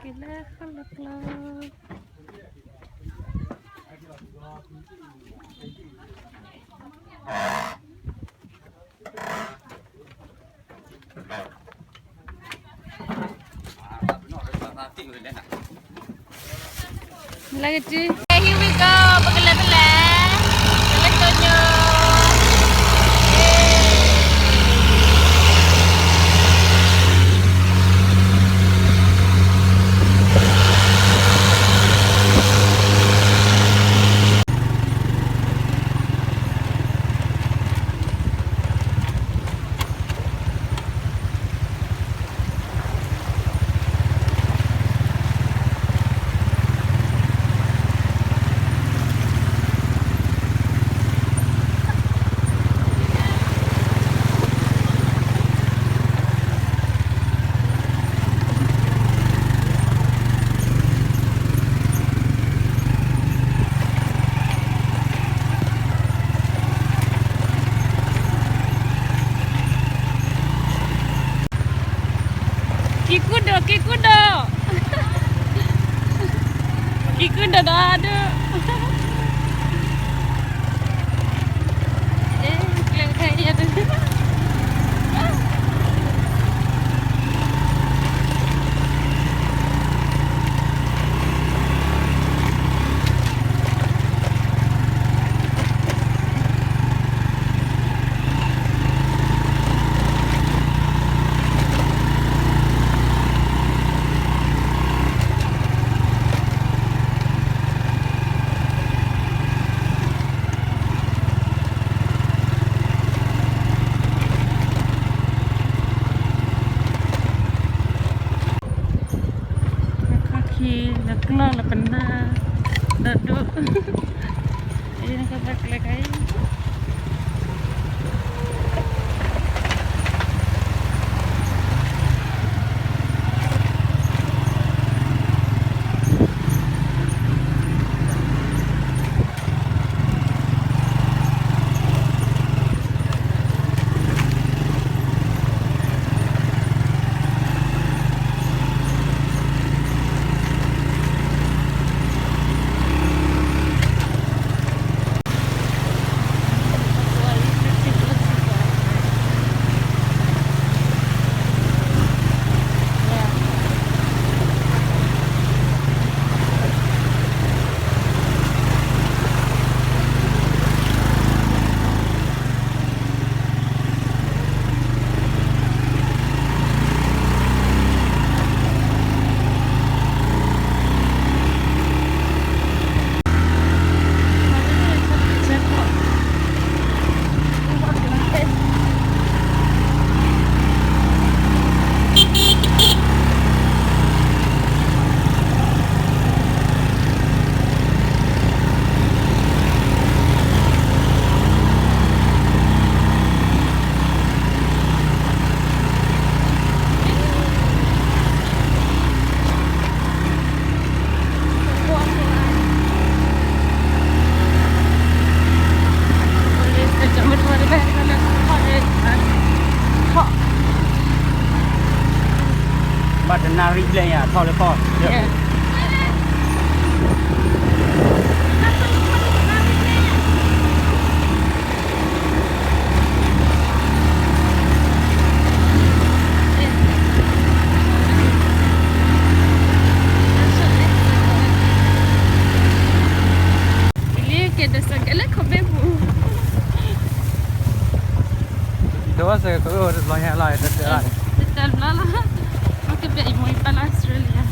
က့ၤလၢဃီလၢကျိ လၢကတု, here we go, ပကလဲၤဖဲလဲၣ်, ကလဲၤကၠိညိၣ်. ကံၢ်ကူဒိၣ်, ကံၢ်ကူဒိၣ်, ကံၢ်ကူဒိၣ်ဒီးဒုး, ကျဲခဲအံၤဒုး ခီၣ်ခံလၢကျီၢ်လၢပနၢ် ဒီဒိၣ်, အံၤနကဘၣ်ကျဲခါအံၤ ဘၣ်တနၣ်ရံၣ်ဘျဲၣ်ညါ ထီၣ်လၢခီၣ် လၢကဲဒီးစကဲလၢခီၣ်ဘ့ၣ်ပူၤ, ဒီးစကဲကအိၣ်တဘျီညါလီၤ, တတဲလီၤ, တတဲဘျီလီၤ, မ့ၢ်ကဘဲအံၤမ့ၢ်ပၢ်လၢ Australia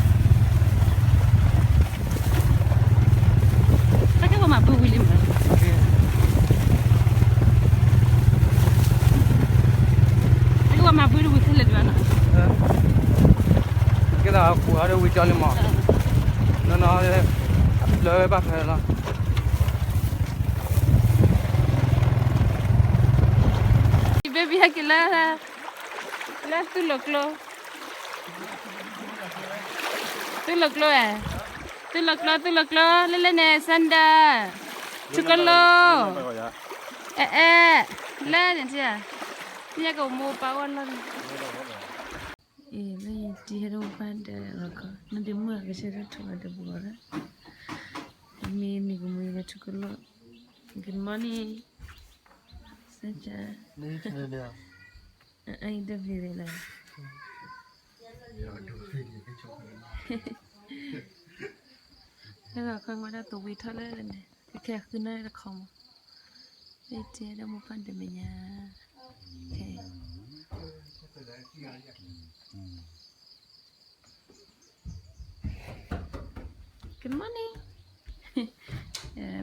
တၢ်ကဲပှၤမၤဘုဝံၤလံမး, တၢ်ကဲပှၤမၤဘုတဝံၤခဲလၢာ်ဒံးဘၣ်နီၤ, ကဲသးကူအီၤဒီးဝံၤကၠီလံမး, နီၢ်နီၢ်, အဖျၢၣ်ဝဲဘၣ်ဖဲလီၤ, baby ဟဲက့ၤလၢ လၢသူၣ်လိာ်ကျိ သူၣ်လိာ်ကျိဧါ, သူၣ်လိာ်ကျိ သူၣ်လိာ်ကျိ လၢလၢန့ၣ် sandal, ထူကလိ, အဲအဲ, လၢန့ၣ်ထံၣ်ဧါ, သ့ၣ်ညါကမိၢ်ပၢ်အီၣ်လီၤန့ၣ်, အ့ လၢယတံၤဟဲဒိၣ်ဘၣ်ဒီး record ဒ့မုၣ်ကဆၢထၢၣ်ထူၣ်လီၤတပူၤလီၤ, မ့ၢ်နံၤကမှံလၢထူကလိၣ်, Good morning, sunshine, အအံၤတဘျီလီၤ, လၢခီမီဒၣ်သဝံထီၣ်လၢန့ၣ် ကခဲဃုနၢ်တခီမီၤ, မ့ၢ်တဲဒီးမိၢ်ပၢ်တမဲာ်ညါ, ခဲ Good morning,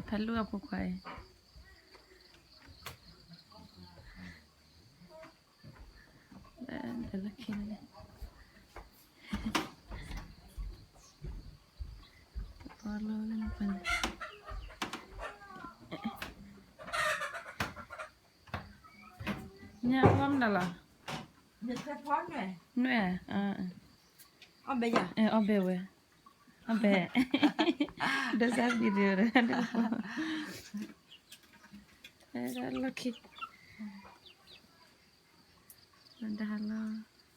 ဖးလူအဖိခွါအံၤ, လၢခံန့ၣ်, ပီလီၤလၢနပၤန့ၣ်, ညါအီၣ်မနုၤလီၤ, နွဲၣ်, အီၣ်ဘဲယၤ, အီၣ်ဘဲဝဲ, အီၣ်ဘဲ, ဒီးစၢ် video ဒီး, လီၢ်ခံ မတၤလီၤ,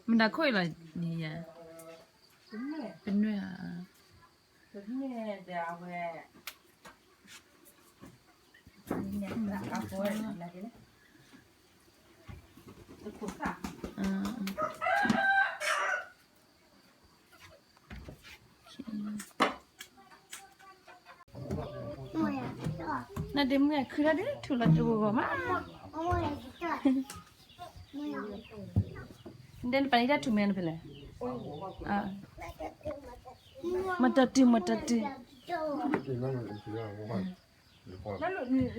မတၤခိၣ်အံၤလီၤန့ၣ်ယၤ, ပနွဲၣ်ဧါ, နဒ့မုၣ်ခုတၢ်ဒုးထူလီၤတဂီၤဂီၤမး, ဒ်နပာ်န့ၢ်တၢ်ထူမဲာ်နဖဲလဲၣ်, မတၤတုၤ မတၤတုၤ,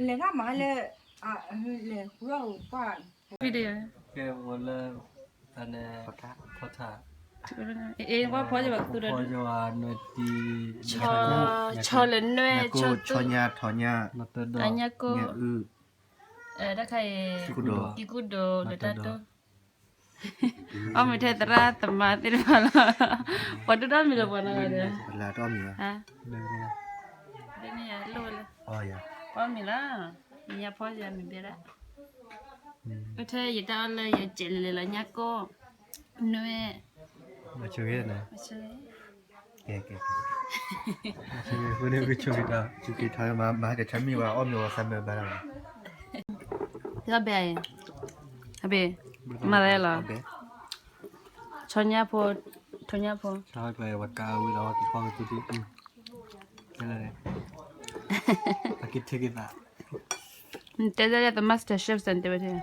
လဲၤဂၤမၤလၢ, လဲၤဃုအီၣ်ကွၢ်, ကဲဝဲလၢ, တၢ်န့ၣ်, ဖီထါ, အ့ၣ် ဝဲဖီယဘၣ်ကသူဒီး, ဆီလဲၤနွဲၣ်, ဆီညါ, ထီညါ, အညါကိၣ်, တၢ်ခါအံၤ, ကံကူဒိၣ်, ဒီးတၢ်တိၢ် အီၣ်မ့ၤထဲသရၣ်သမါသ့ၣ်တဖၣ်လီၤ, ပှၤဒိၣ်ထီၣ်မံၤလၢပှၤနီၤဒီး, ဒ်န့ၣ်ယလိၣ်ဝဲလၢ, အီၣ်မ့ၤလီၤ, ယညါဖီယမ့ၤဘဲဒၣ်, ထဲယတၢ်အီၣ်လၢယစဲးလဲၤလဲၤလီၤညါကိၣ်, နွဲၣ်, ကဲ, ကဲ, ကဲ, ကဲ, မၤကဆၢမ့ၢ်ဝဲအီၣ်မ့ၤဝဲသးမ့ၢ်ဘၣ်လီၤ, အဘ့ၣ်, အဘ့ၣ်, မၤလဲၣ်လီၤ, ဆီညါဖိ, ဆီညါဖိ, ဆီညါဖိ, ဆီညါဖိ, တဲဒၣ် the master chef စၢ်တဲဝဲထဲ,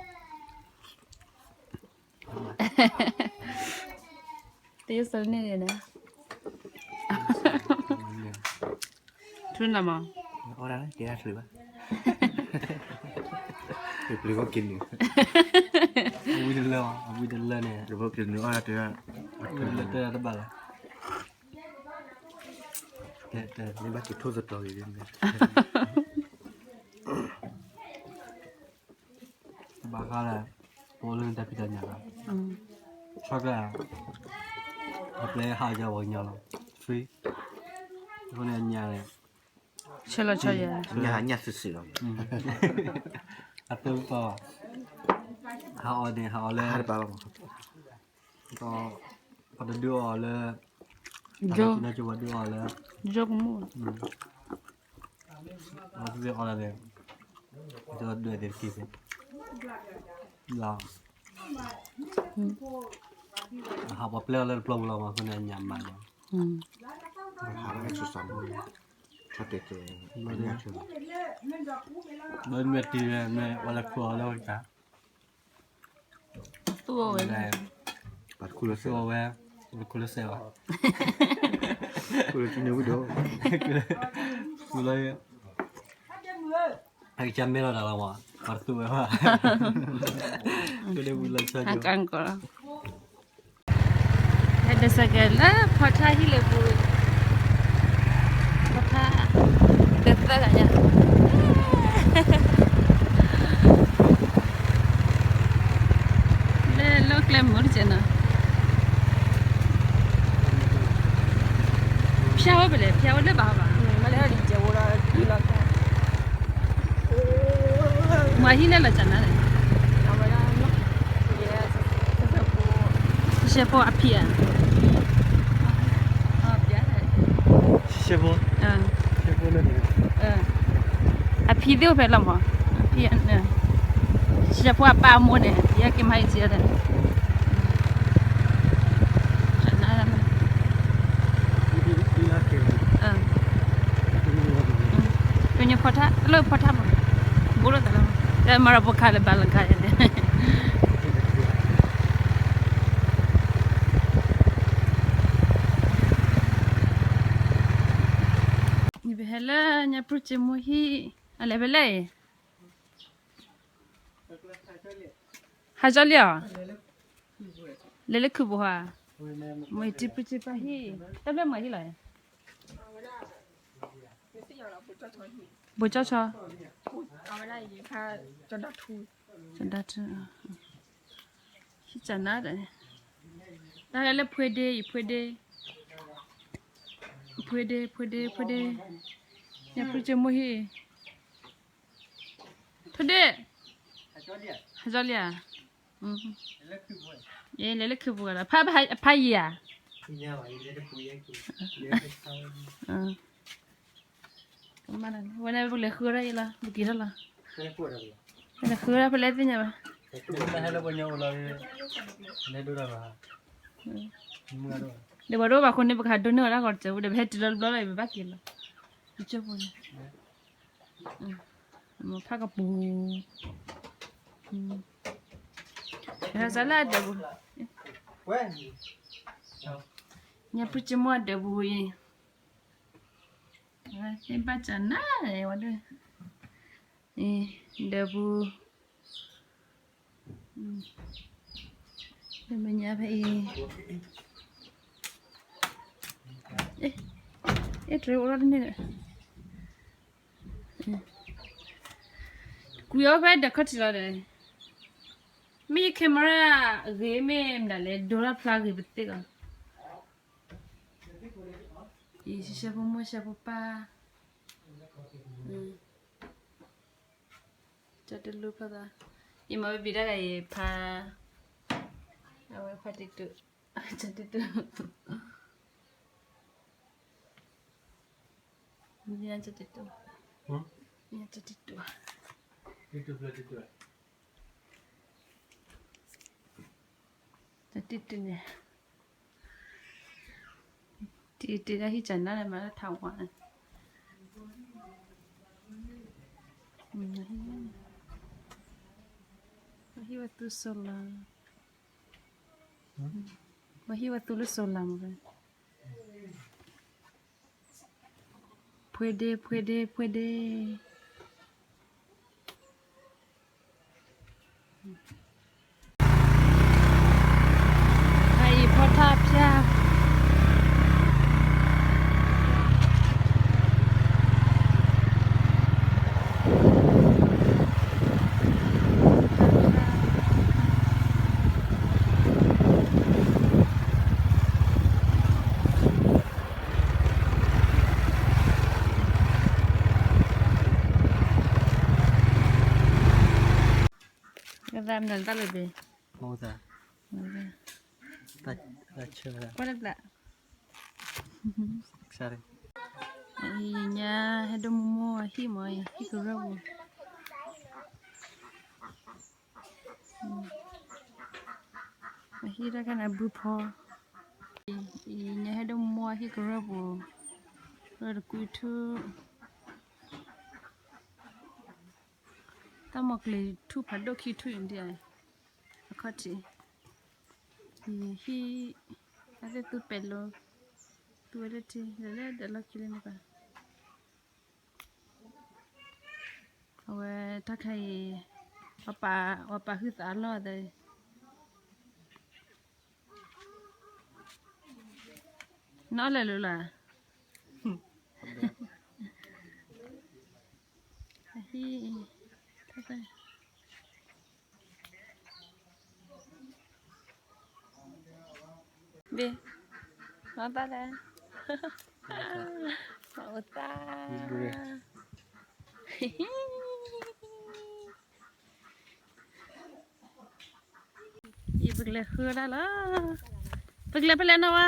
တယိၣ်စၢ်န့ၣ်န့ၣ်, ထူနမး, အီၣ်ဒၣ်ကဲဒၣ်တဘၣ်, တဘျုးဘၣ်က့ၤနုာ်, အဝံတလၢ, အဝံတလၢန့ၣ်, တဘျုးဘၣ်က့ၤနုာ်အီၣ်ဒၣ်တဘၣ်, တဘၣ်လၢ, မ့ၢ်ဘၣ်က့ၤထိၣ်သတြီၤဂ့ၤ, ဘၣ်ဃးလၢ, ပအိၣ်လၢနတၢ်ဖံးတၢ်ညၣ်လီၤ, ဆီကျါ, အပျဲဟးယၤဝဲညါလီၤ, free, အဃိန့ၣ်အညၣ်န့ၣ်, ဆဲးလီၤဆီယၤ, ညၣ်ညၣ်သုးသုးလီၤ, အသိပီ, ဟးအီၤန့ၣ် ဟးအီၤလၢ, ပှၤတဒုးအီၤလၢ, ယိ, ပှၤဒုးအီၤလၢ, ယိကမူၣ်, အီၤသ့ၣ်အီၤလၢန့ၣ်, ဒွဲၣ်သ့ၣ်တက့ၢ်သ့ၣ်, လီၤ, ဟးပှၤပျဲအီၤလၢတပျီပူၤလီၤမး အဃိန့ၣ်အညၣ်မးလီၤ, ဘၣ်မ့ၢ်တံၤဝဲ မ့ၢ်ဝဲလၢခိၣ်အီၤလၢဝဲတၢ် သူၣ်အီၣ်ဝဲ, သူၣ်အီၣ်ဝဲ, ပှၤတခိၣ်လၢစဲးဘၣ်, တခိၣ်လၢစဲးဘၣ်, ခိၣ်လၢကံန့ၣ်ဝံၤဒီး, ခိၣ်လၢ, အကစၢ်မဲလီၤတၢ်လီၤမး, ပှၤတသူဝဲဘၣ်, ခိၣ်လၢဝံၤလီၤဆီကၠိ, ကၢ်ကီးလီၤ. ဟဲဒိးစဲးကဲးလၢဖီထါဟံၣ်လၢပူၤ, ဖီထါ, တသၢဂၤညါ, လၢလီၢ်ကျဲမုၢ်တကဲးနီၤ, ဖျါဝဲဖဲလဲၣ်, ဖျါဝဲလၢဘၣ်ဘၣ်, မၤဟံၣ်လၢလီၤကနၤလဲၣ်, ရှဲဖိအဖံးဧါ, အဖံသ့ၣ်အိၣ်ဖဲလီၤမး, အဖံ, ရှဲဖိအပၢ်အမိၢ်န့ၣ် ယက့ၤမၤအံၤစံးဒီး, ကညီဖီထါ, တလၢဖီထါမး, ဘိလိာ်သးလီၤ, တမၤရၤဖိခါလၢဘၣ်လၢခါန့ၣ် ယပဟဲလၢညါပြုၢ်စ့မိၢ်ဟံၣ်, အလဲၤဖဲလဲၣ်အံၤ, ဟးကၠီလံဧါ, လဲၤလၢခုးပူၤဟါ, မ့ၢ်တံၤပြုၢ်စ့ပၢ်ဟံၣ်, တၢ်ဘျဲၣ်မၤဟံၣ်လီၤ, ဘိကၠီဆီ, ကၠီဒၣ်ထူ, ဟံၣ်ကနါဒီး, တၢ်ဟဲလၢဖှ့ဒ့အံၤ, ဖှ့ဒ့, ဖှ့ဒ့, ဖှ့ဒ့, ဖှ့ဒ့, ညါပြုၢ်စ့မိၢ်ဟံၣ် ထိၣ်ဒ့ၣ်, ဟးကၠီလံဧါ, လဲၤလၢခုးပူၤဒီး, ဖးယံၤဧါ, ဝဲန့ၣ်ပကလဲၤဃုဒၣ်အံၤလီၤ, ပက့ၤထီၣ်လီၤ, လဲၤဃုဒၣ်ဖဲလဲၣ်သ့ၣ်ညါဘၣ်, ဒီးပှၤတအိၣ်ဘၣ်အဃိန့ၣ် ပကဟးဒိးန့ၢ်ဝဲဒၣ်ဂီၤတစဲးဖိဒီး ပဟဲတုၤလီၤတဘျီလီၤ ပဘၣ်က့ၤလီၤ, ယကၠိဖိန့ၣ်, ဖးကပူၤ, စးလၢအဒၢးပူၤ, ညါပြုၢ်စ့မိၢ်အဒၢးပူၤအံၤ, ဘၣ်စးနၤဝဲဒၣ်, ဒၢးပူၤ, လၢမဲာ်ညါဖဲအံၤ, အဲၣ်တရံးအိၣ်လီၤတန့ၢ်ဒီး, ကွံာ်အီၤဖဲဒၢးခီၣ်ထံးလီၤဒီး, မ့ၢ်ယ camera အဂ့ၤမ့ၢ်မနုၤလဲၣ် ဒိတၢ်ဖျါဂ့ၤပသ့ၣ်လီၤ, အံၤ ရှဲဖိမိၢ်ရှဲဖိပၢ်, ကၠီတလူဖျီသး, ယမၤဝဲဘံၤတၢ်ဂၤအံၤဖး, အဝဲဖးတံတူ, ကၠီတံတူ, ကၠီတံတူ, ကၠီတံတူ, ကၠီတံတူန့ၣ် တံၤတံၤလၢဟံၣ်ကနါန့ၣ် မၤလၢထးဝါန့ၣ်, ပှၤဟံၣ်ဝဲသူ solar, ပှၤဟံၣ်ဝဲသူလၢ solar မ့ၢ်, ဖှ့ဒ့ ဖှ့ဒ့ ဖှ့ဒ့ အံၤဖီထၣ်ဖၠၣ်, ကသးမနုၤတၢ်လၢဘ့ၣ်, ကွၢ်လၢပျၢ်, အံၤညါဟဲဒိၣ်မိၢ်မိၢ်အဟံၣ်မးအံၤ ဟံၣ်ကရၢၢ်ပူၤ, အဟံၣ်တၢ်ခါန့ၣ်ဘုဖီ, အံၤညါဟဲဒိၣ်မိၢ်မိၢ်အဟံၣ်ကရၢၢ်ပူၤ, ရၢတကွံထူၣ် တၢ်မီၤကျ့ၤထူၣ်ဖးဒိၣ်ခံထူၣ်အံၤဒ်အံၤ, အခီၣ်ထံး, ယဟံၣ်, အသ့ၣ်သူပဲာ်လိ, သူဝဲလၢထံ, လဲၤလၢဒၢးလီၢ်ခံလၢန့ၣ်ပၢ်, အဝဲတၢ်ခါအံၤ, ပှၤပာ်ဟုသးအလီၢ်သး နီၢ်လဲၤလိၤလၢ်, အဟံၣ်, ဘ့ၣ်, မၤသးလဲၣ်, မၤအိၣ်သး, အံၤပကလဲၤဃုဒၣ်လီၤ, ပကလဲၤဖဲလဲၣ်နီၤဝဲ,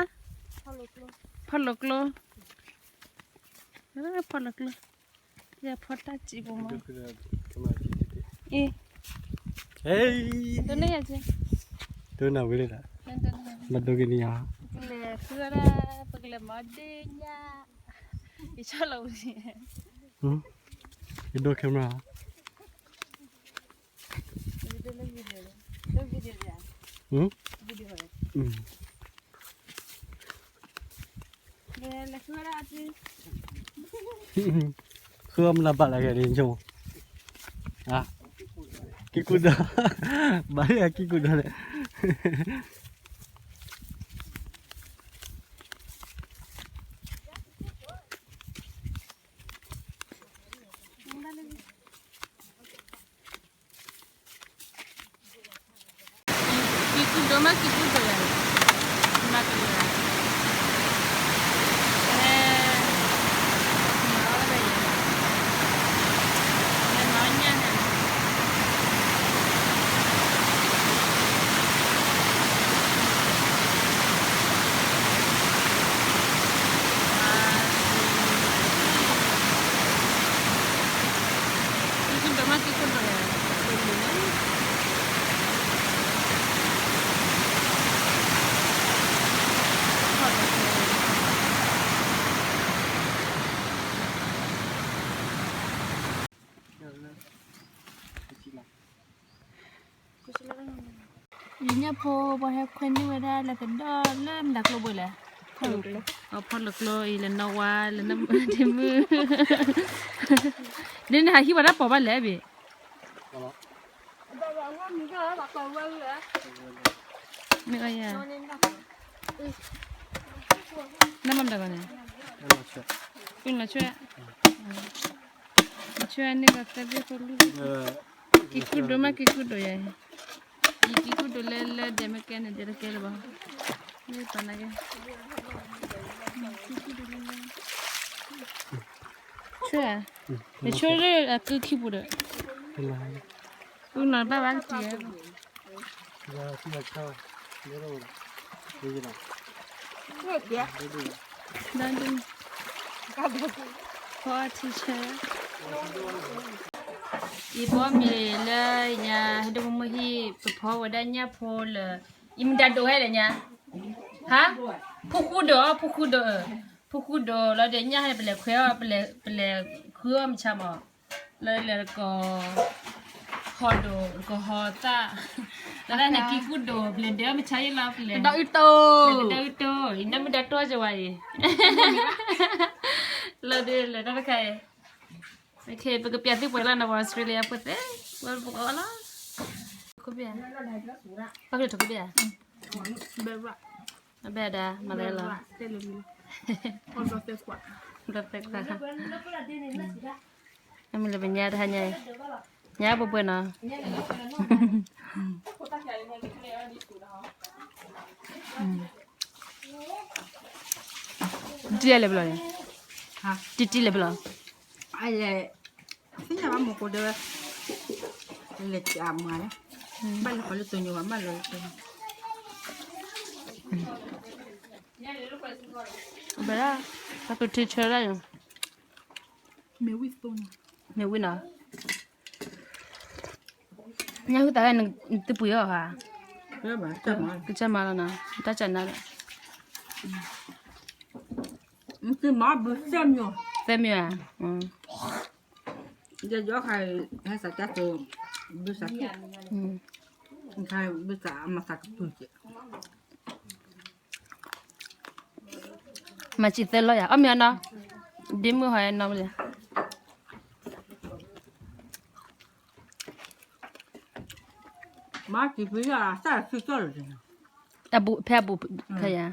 ဖီလိာ်ကျိ, ဖီၣ်လၢကျိ, ယဖီၣ်တၢ်စံးပူၤမး, အ့, ဟဲ, တန့ၢ်ယၤက့, တနၢ်ဝံၤလံဒၣ်, မၤဒိက့ၤန့ၣ်ယၤ, လဲၤဃုဒၣ်, ပကလဲၤမၤဒ့ညၣ်, ယဆီၣ်လီၤဝံၤ, ယဒိ camera, ဃုအီၣ်မနုၤဘၣ်လၢကဲန့ၣ်, ကံၢ်ကူၣ်ဒီး, ဘၣ်လၢကံၢ်ကူၣ်ဒီးန့ၣ် ကံၢ်ကူၣ်ဒိၣ်မး ကံၢ်ကူၣ်ဒိၣ်ယၤ, မၤကလၤ, ယညၣ်ဖိ ပှၤဟဲခွဲန့ၢ်ဝဲဒၣ်လၢကဒီးလၢမတၤကျိဘိလဲၣ်, ဖီၣ်လိာ်ကျိအံၤ လဲၤနီၣ်ဝါ လဲၤနီၣ်ဒ့မုၣ်, ဒ်န့ၣ်ဟးဟံးဝဲဒၣ်ပိာ်ဘၣ်လဲၣ်ဘ့ၣ် မ့ၢ်အယၤ, နမၤမတၤဘၣ်န့ၣ်, နဆွဲ, နဆွဲန့ၣ်ကသဲဘ့ၣ်ဖိလူ, ကံၢ်ကူၣ်ဒိၣ်မး ကံၢ်ကူၣ်ဒိၣ်ယၤ, ယကံၢ်ကူၣ်ဒိၣ်လၢလၢဒဲးမ့ၢ်ကဲန့ၣ် ဒဲးတကဲလၢၤဘၣ်, မ့ၢ်ပနာ်က့ ဆွဲ, နဆွဲလၢအကုခံပူၤဒီး, ပူနီၤဘၣ်ဘၣ်ကတံၢ်, ဖီထံဆၢ, ယဘီမ့ၤလၢညါ ဟဲဒိၣ်မုၢ်ဟံၣ် ပဖီဝဲဒၣ်ညၣ်ဖိလၢ, ယမ့ၢ်တၢ်ဒိးဟဲလၢညါ, ဟါ, ဖုဃုဒိး ဖုဃုဒိး, ဖုဃုဒိးလီၤဒီးညၣ်ဟဲန့ၣ် ပလဲၤခွဲအီၤ ပလဲၤဃုအီၣ်မဆါမး, လၢလၢကီ ဟီၣ်ဒိၣ် ကဟီၣ်သၣ်, လၢတၢ်န့ၣ်ကံၢ်ကူၣ်ဒိၣ် ပလဲၤဒၢမဆါယ့ၣ်လီၤ ပလဲၤ, ပလဲၤဒၢအုၣ်တိၢ် ယနၢမုၢ်ဒၢတိၢ်ကဝါအံၤ, လၢဒ်လဲၤတၢ်တခါအံၤ, ပကပျးသုပှဲၤလီၤနီၤ ပှၤအီစထြ့လယါဖိသ့ၣ်, ပှဲၤပှဲၤလီၤ, ခိၣ်ဘ့ၣ်, ပကလဲၤထိၣ်ခိၣ်ဘ့ၣ်ဧါ, အဘဲဒၣ် မၤလဲၣ်လီၤ, ဘျီသဲခွါ အမ့ၢ်လၢပညါတဟါညါအံၤ, ညါပှဲၤပှဲၤနီၤ, တံၢ်လဲၤဘျီန့ၣ်, တံၢ်တံၢ်လဲၤဘျီ, သ့ၣ်ညါဘၣ်မူခိၣ်ဒၢဝဲ, လဲၤကမၤလဲၣ်, ဘၣ်လဲၤဃီလၢတိညိဘၣ် ဘၣ်လီၤလၢတိညိ, ဘၣ်ဒၣ်, တၢ်ပထံဆၢဒၣ်ယၤ, မ့ၢ်ဝံၤနီၤ, ညၣ်ဟုသးဂၤနသုပှ့ၤအီၤဧါ, ကစၢ်မၤလီၤနီၤ, တၢ်စၢ်နါဒီး, သၢမံၤဧါ, ယယီခါ, ဟဲစးကၢ်သိး, ဘုစးကဲ, ခါဘုစးအမၤသးကပုၢ်ကဲ, မၤစံးသၢလီၤယၤ အီၣ်မ့ၤအီၣ်နီၤ, ဒ့မုၣ်ဟီနီၤမလဲၣ်, မၤစံးဖုယၤစၢ်စုကၠီၣ်လၢၤ, အဘူး ဖဲအဘူး ဖဲယၤ,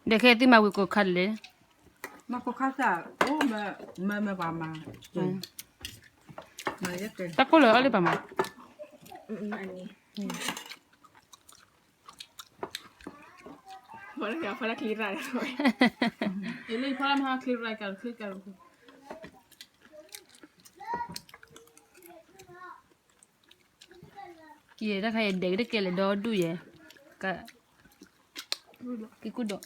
ဒီးခဲသုမၤဝံၤကိးခါလၢ, မၤကိးခါစၢ်, အိၣ်မၤ, မၤမၤပှၤမၤ, တၢ်ကိၢ်လၢအီၣ်လၢပှၤမၤ, ဖီလာ်ချံရၢ်, ဖီလာ်ချံရၢ်ကရၢ်, ကဲတၢ်ခါယဲၢ်ဒဲးကတကဲလၢာ်ဒီဒူၣ်ယဲၢ်, ကံၢ်ကူၣ်ဒိၣ်,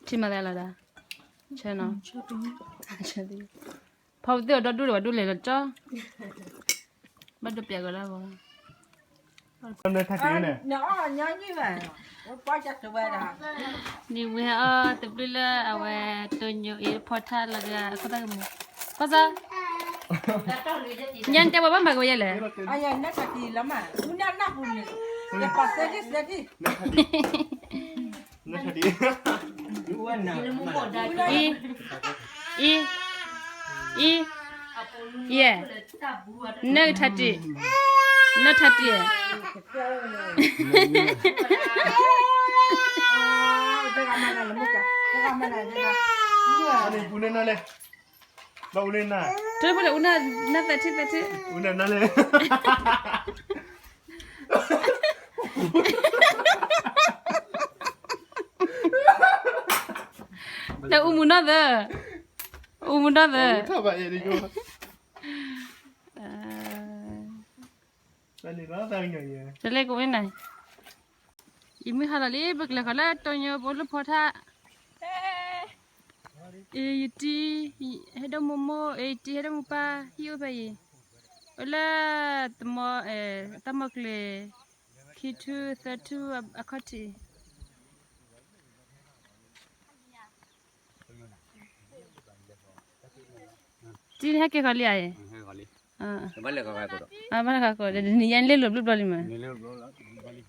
ထံမၤသးလီၤဒၣ်, ဆဲနီၤ, ဖီပသ့ၣ်အီၤဒီဒူၣ်ဒီး ပှၤဒိၣ်လဲၤလီၤကၠီ, ဘၣ်ဒိးပျဲကီးလၢအဂီၢ်, နထါတံၢ်န့ၣ်, နဝဲအီၤတဘျုးလၢအဝဲတိညိအံၤဖီထါလီၤဒီး အခိၣ်သၣ်ကမူ, ဖီသီ, ညါနတဲပှၤဘၣ်မၤကဝဲယဲလဲၣ်, အံၤ, အံၤ, အံၤ, ယဲ, နကထါတံၢ်, နထါတံၢ်, ထၢဖဲလဲၣ် အူနၢ်သးထံသးထံ, လၢအူမူနီၢ်သၢ, အူမူနီၢ်သၢ, တလဲကဝဲနၤ, ယမုၢ်ဟါလီၤလံ ပကလဲၤဃီၤလၢတိညိပအိၣ်လၢဖီထါ, အ့ ယတံၤ, ဟဲဒိၣ်မိၢ်မိၢ်, အ့ ယတံၤ ဟဲဒိၣ်မိၢ်ပၢ်, ဟံၣ်အိၣ်ဖဲအံၤ, အိၣ်လၢ တမီ, တၢ်မီကျဲၤ, ခံထူၣ်သၢထူၣ်အခီၣ်ထံး တံၤန့ၣ်ဟဲက့ၤဃီၤလံဧါအံၤ, ဘၣ်လဲၤဃီၤကိးဒီး နံၤညါန့ၣ်လ့လိာ်ဘျုးဘျီလံမး, အ့ ခီၣ်လီၤ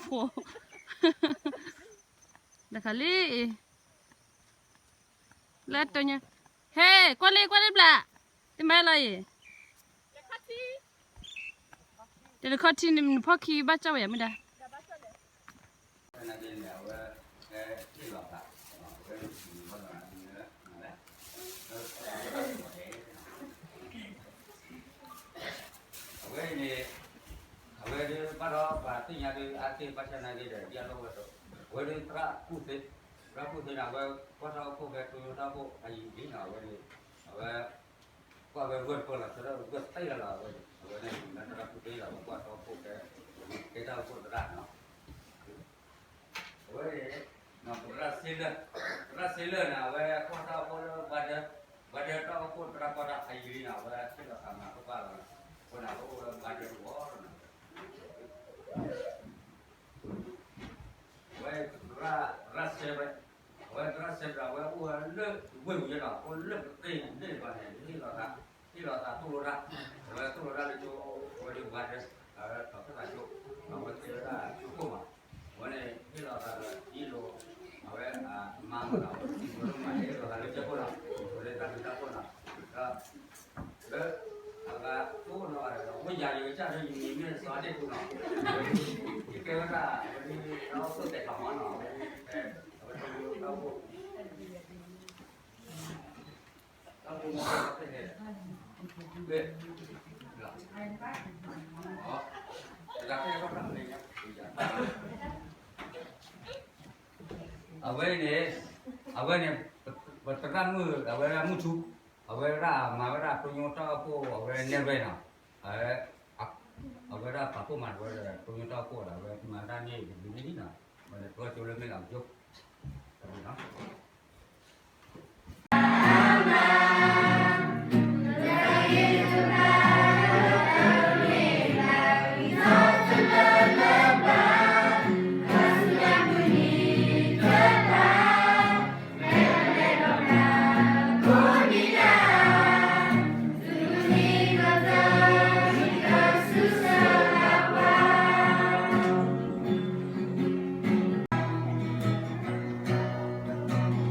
ဖိ, တခါလံ, လၢတိညိ, ဟဲ, ကွၢ်လံ ကွၢ်လံဘျး, တမၤလီၤအံၤ, တနခီၣ်ထံန့ၣ် နဖီၣ်ခံဘၣ်ကၠီဝဲယၤမ့ၢ်ဒၣ် အဝဲန့ၣ်, အဝဲဒၣ်ဘၣ်ဒီးပှၤသ့ၣ်ညါဒ်အါတက့ၢ် ဘၣ်ဆၣ်နာ်က့ဒီး ဒ်အလီၢ်ဝဲဒီး အဝဲဒၣ်သရၣ်ကူၣ်သ့, သရၣ်ကူၣ်သ့န့ၣ် အဝဲကွၢ်ထီၣ်အခိၣ်ဖဲတိညိတၢ်အိၣ်ဖှိၣ်အယံၤလံနီၤ အဝဲန့ၣ်, အဝဲ ကွၢ်ဝဲဂၢၢ်တဖျၢၣ်လီၤ ဆၢထၢၣ်ဂၢၢ်သ့လီၤအဝဲန့ၣ် အဝဲန့ၣ် သရၣ်ကူၣ်သ့လီၤ အဝဲကွၢ်ထီၣ်အခိၣ်ဖဲ ကဲတၢ်အိၣ်ဖှိၣ်သရၣ်နီၤ အဝဲန့ၣ်, သရၣ်စ့လၢၢ်, သရၣ်စ့လၢၢ်န့ၣ် အဝဲကွၢ်ထီၣ်အခိၣ်လၢ ဘၣ်ဒၢ, ဘၣ်ဒၢတၢ်အိၣ်ဖှိၣ်သရၣ်ကီၢ်တၢ်အယံၤလံနီၤ အဝဲဟ့ၣ်လီၤသးမၤကပာ်လီၤ, အဃိန့ၣ် အဝဲအိၣ်ဝဲဘၣ်ဒၢတဝီလီၤနီၤ အဝဲသရၣ်, သရၣ်စဲ, အဝဲသရၣ်စဲဒီး အဝဲအိၣ်ဝဲလၢဝ့ၢ်ပူၤယဲလီၤ အိၣ်လၢပသ့ၣ်န့ၣ်ဘၣ်န့ၣ် ဟ့ၣ်လီၤသး, ဟ့ၣ်လီၤသးသိၣ်လိတၢ်, အဝဲသိၣ်လိတၢ်လၢကၠိ, အဝဲဒၣ်ဘၣ်ဒၢ, အဝဲထီၣ်ဖျါသးကၠိ, အဝဲသ့ၣ်ဝဲဒၣ်ကၠိခိၣ်မး, အဝဲန့ၣ်ဟ့ၣ်လီၤသးဒီးယ့ၣ်လိာ်, အဝဲ, မၤမးဒီး မၤဟ့ၣ်လီၤသးလၢကၠိခိၣ်လီၤ, အဝဲဒၣ်တၢ်မုာ်တၢ်ခိၣ်လီၤ, ဒီး လၢအဂၤသိၣ်လိနီၤဘၣ်ဒီး ဝဲယၤယကစၢ်ဒၣ်ယမံၤမ့ၢ်စီၤအါတ့ၢ်ပူၤနီၤ, ယကဲဝဲဒၣ် အဝဲဒၣ်တၢ်အိၣ်ဖှိၣ်သဲးထီၣ်မးနီၤ, အဝဲဒၣ်တၢ်အိၣ်ဖှိၣ်, တၢ်အိၣ်ဖှိၣ်မးဖဲန့ၣ်, အဝဲန့ၣ်, အဝဲန့ၣ်, ပသရၣ်မုၣ် အဝဲဒၣ်မုၢ်ထူ, အဝဲဒၣ်မၤဝဲဒၣ်တိညိတၢ်အိၣ်ဖှိၣ် အဝဲနဲၣ်ရဲၣ်နီၤ, အဝဲ, အဝဲဒၣ်ပာ်ဖှိၣ်မၤတဝဲဒီးတိညိတၢ်အိၣ်ဖှိၣ်ဒီး အဝဲမၤတၢ်န့ၣ်တဘျုးနံၣ်လံနီၤ, အဝဲန့ၣ်တြီကၠိလၢမ့ၢ်လၢကၠိ, တၢ်မ့ၢ်နီၤ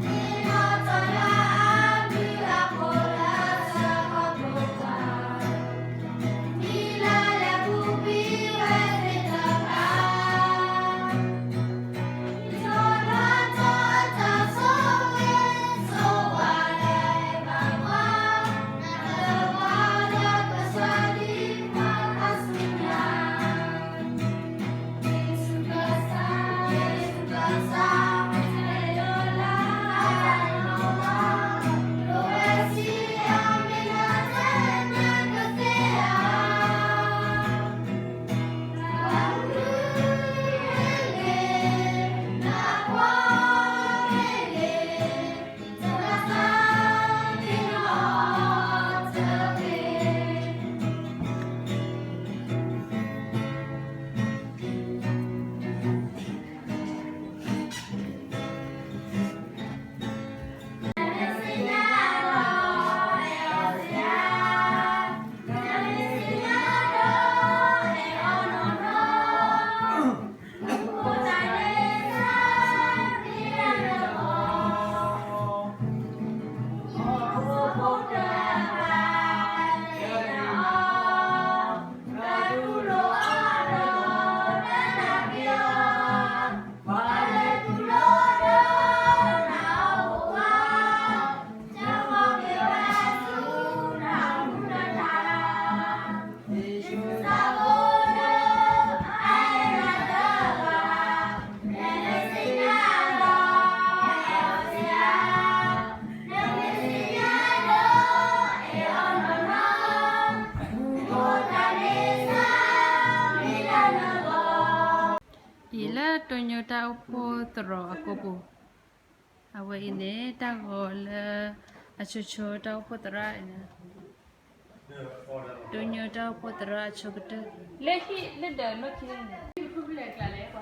တိညိတၢ်အိၣ်ဖှိၣ်သရိာ်အကိာ်ပူၤ, အဝဲအံၤန့ၣ် တၢ်ဂီၤလၢ အဆိဆိတၢ်အိၣ်ဖှိၣ်သရၣ်အံၤန့ၣ် တိညိတၢ်အိၣ်ဖှိၣ်သရၣ်အဆိကတၢၢ်,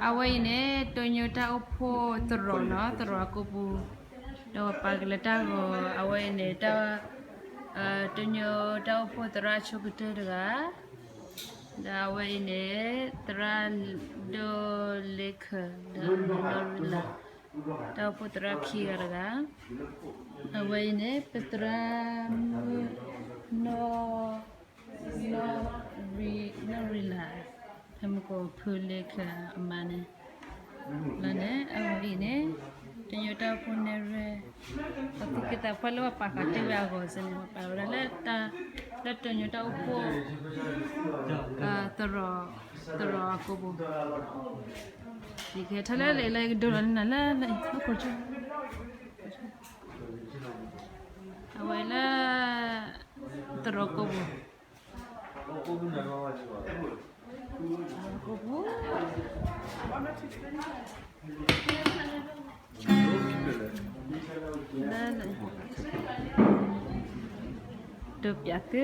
အဝဲအံၤန့ၣ် တိညိတၢ်အိၣ်ဖှိၣ်သရိာ်နီၤ, သရိာ်အကိာ်ပူၤ, ဒီးပာ်ကလၢတၢ်ဂီၤ, အဝဲအံၤန့ၣ် တိညိတၢ်အိၣ်ဖှိၣ်သရၣ်အဆိကတၢၢ်တဂၤ, ဒီးအဝဲအံၤန့ၣ် သရၣ်ဒိၣ်လ့ခၢၣ် ဒီးနီၢ်ရံလး, တၢ်အိၣ်ဖှိၣ်သရၣ်ခံဂၤတဂၤ, အဝဲအံၤန့ၣ် ပသရၣ်မုၣ်နီၢ် နီၢ်ရံလး, ဖဲမုၢ်ကိးဖုလ့ခၢၣ်အမါန့ၣ်, လၢန့ၣ် အဝဲအံၤန့ၣ် တိညိတၢ်အိၣ်ဖှိၣ်နဲၣ်ရွဲၣ်, အသူၣ်က့သးပှၢ်လၢပှၤပာ်ဃာ်တ့ၢ်ဝဲအဂီၢ်စ့ၢ်န့ၣ် ပာ်ဝဲဒၣ်လၢ လၢတိညိတၢ်အိၣ်ဖှိၣ် သရိာ်အကိာ်ပူၤ, ယကဟဲထီၣ်လၢလၢယကဒိလီၤန့ၢ်နၤလၢလၢအံၤ, အဝဲလၢ သရိာ်ကိာ်ပူၤ, ကိာ်ပူၤ, ဒိးပၠးသု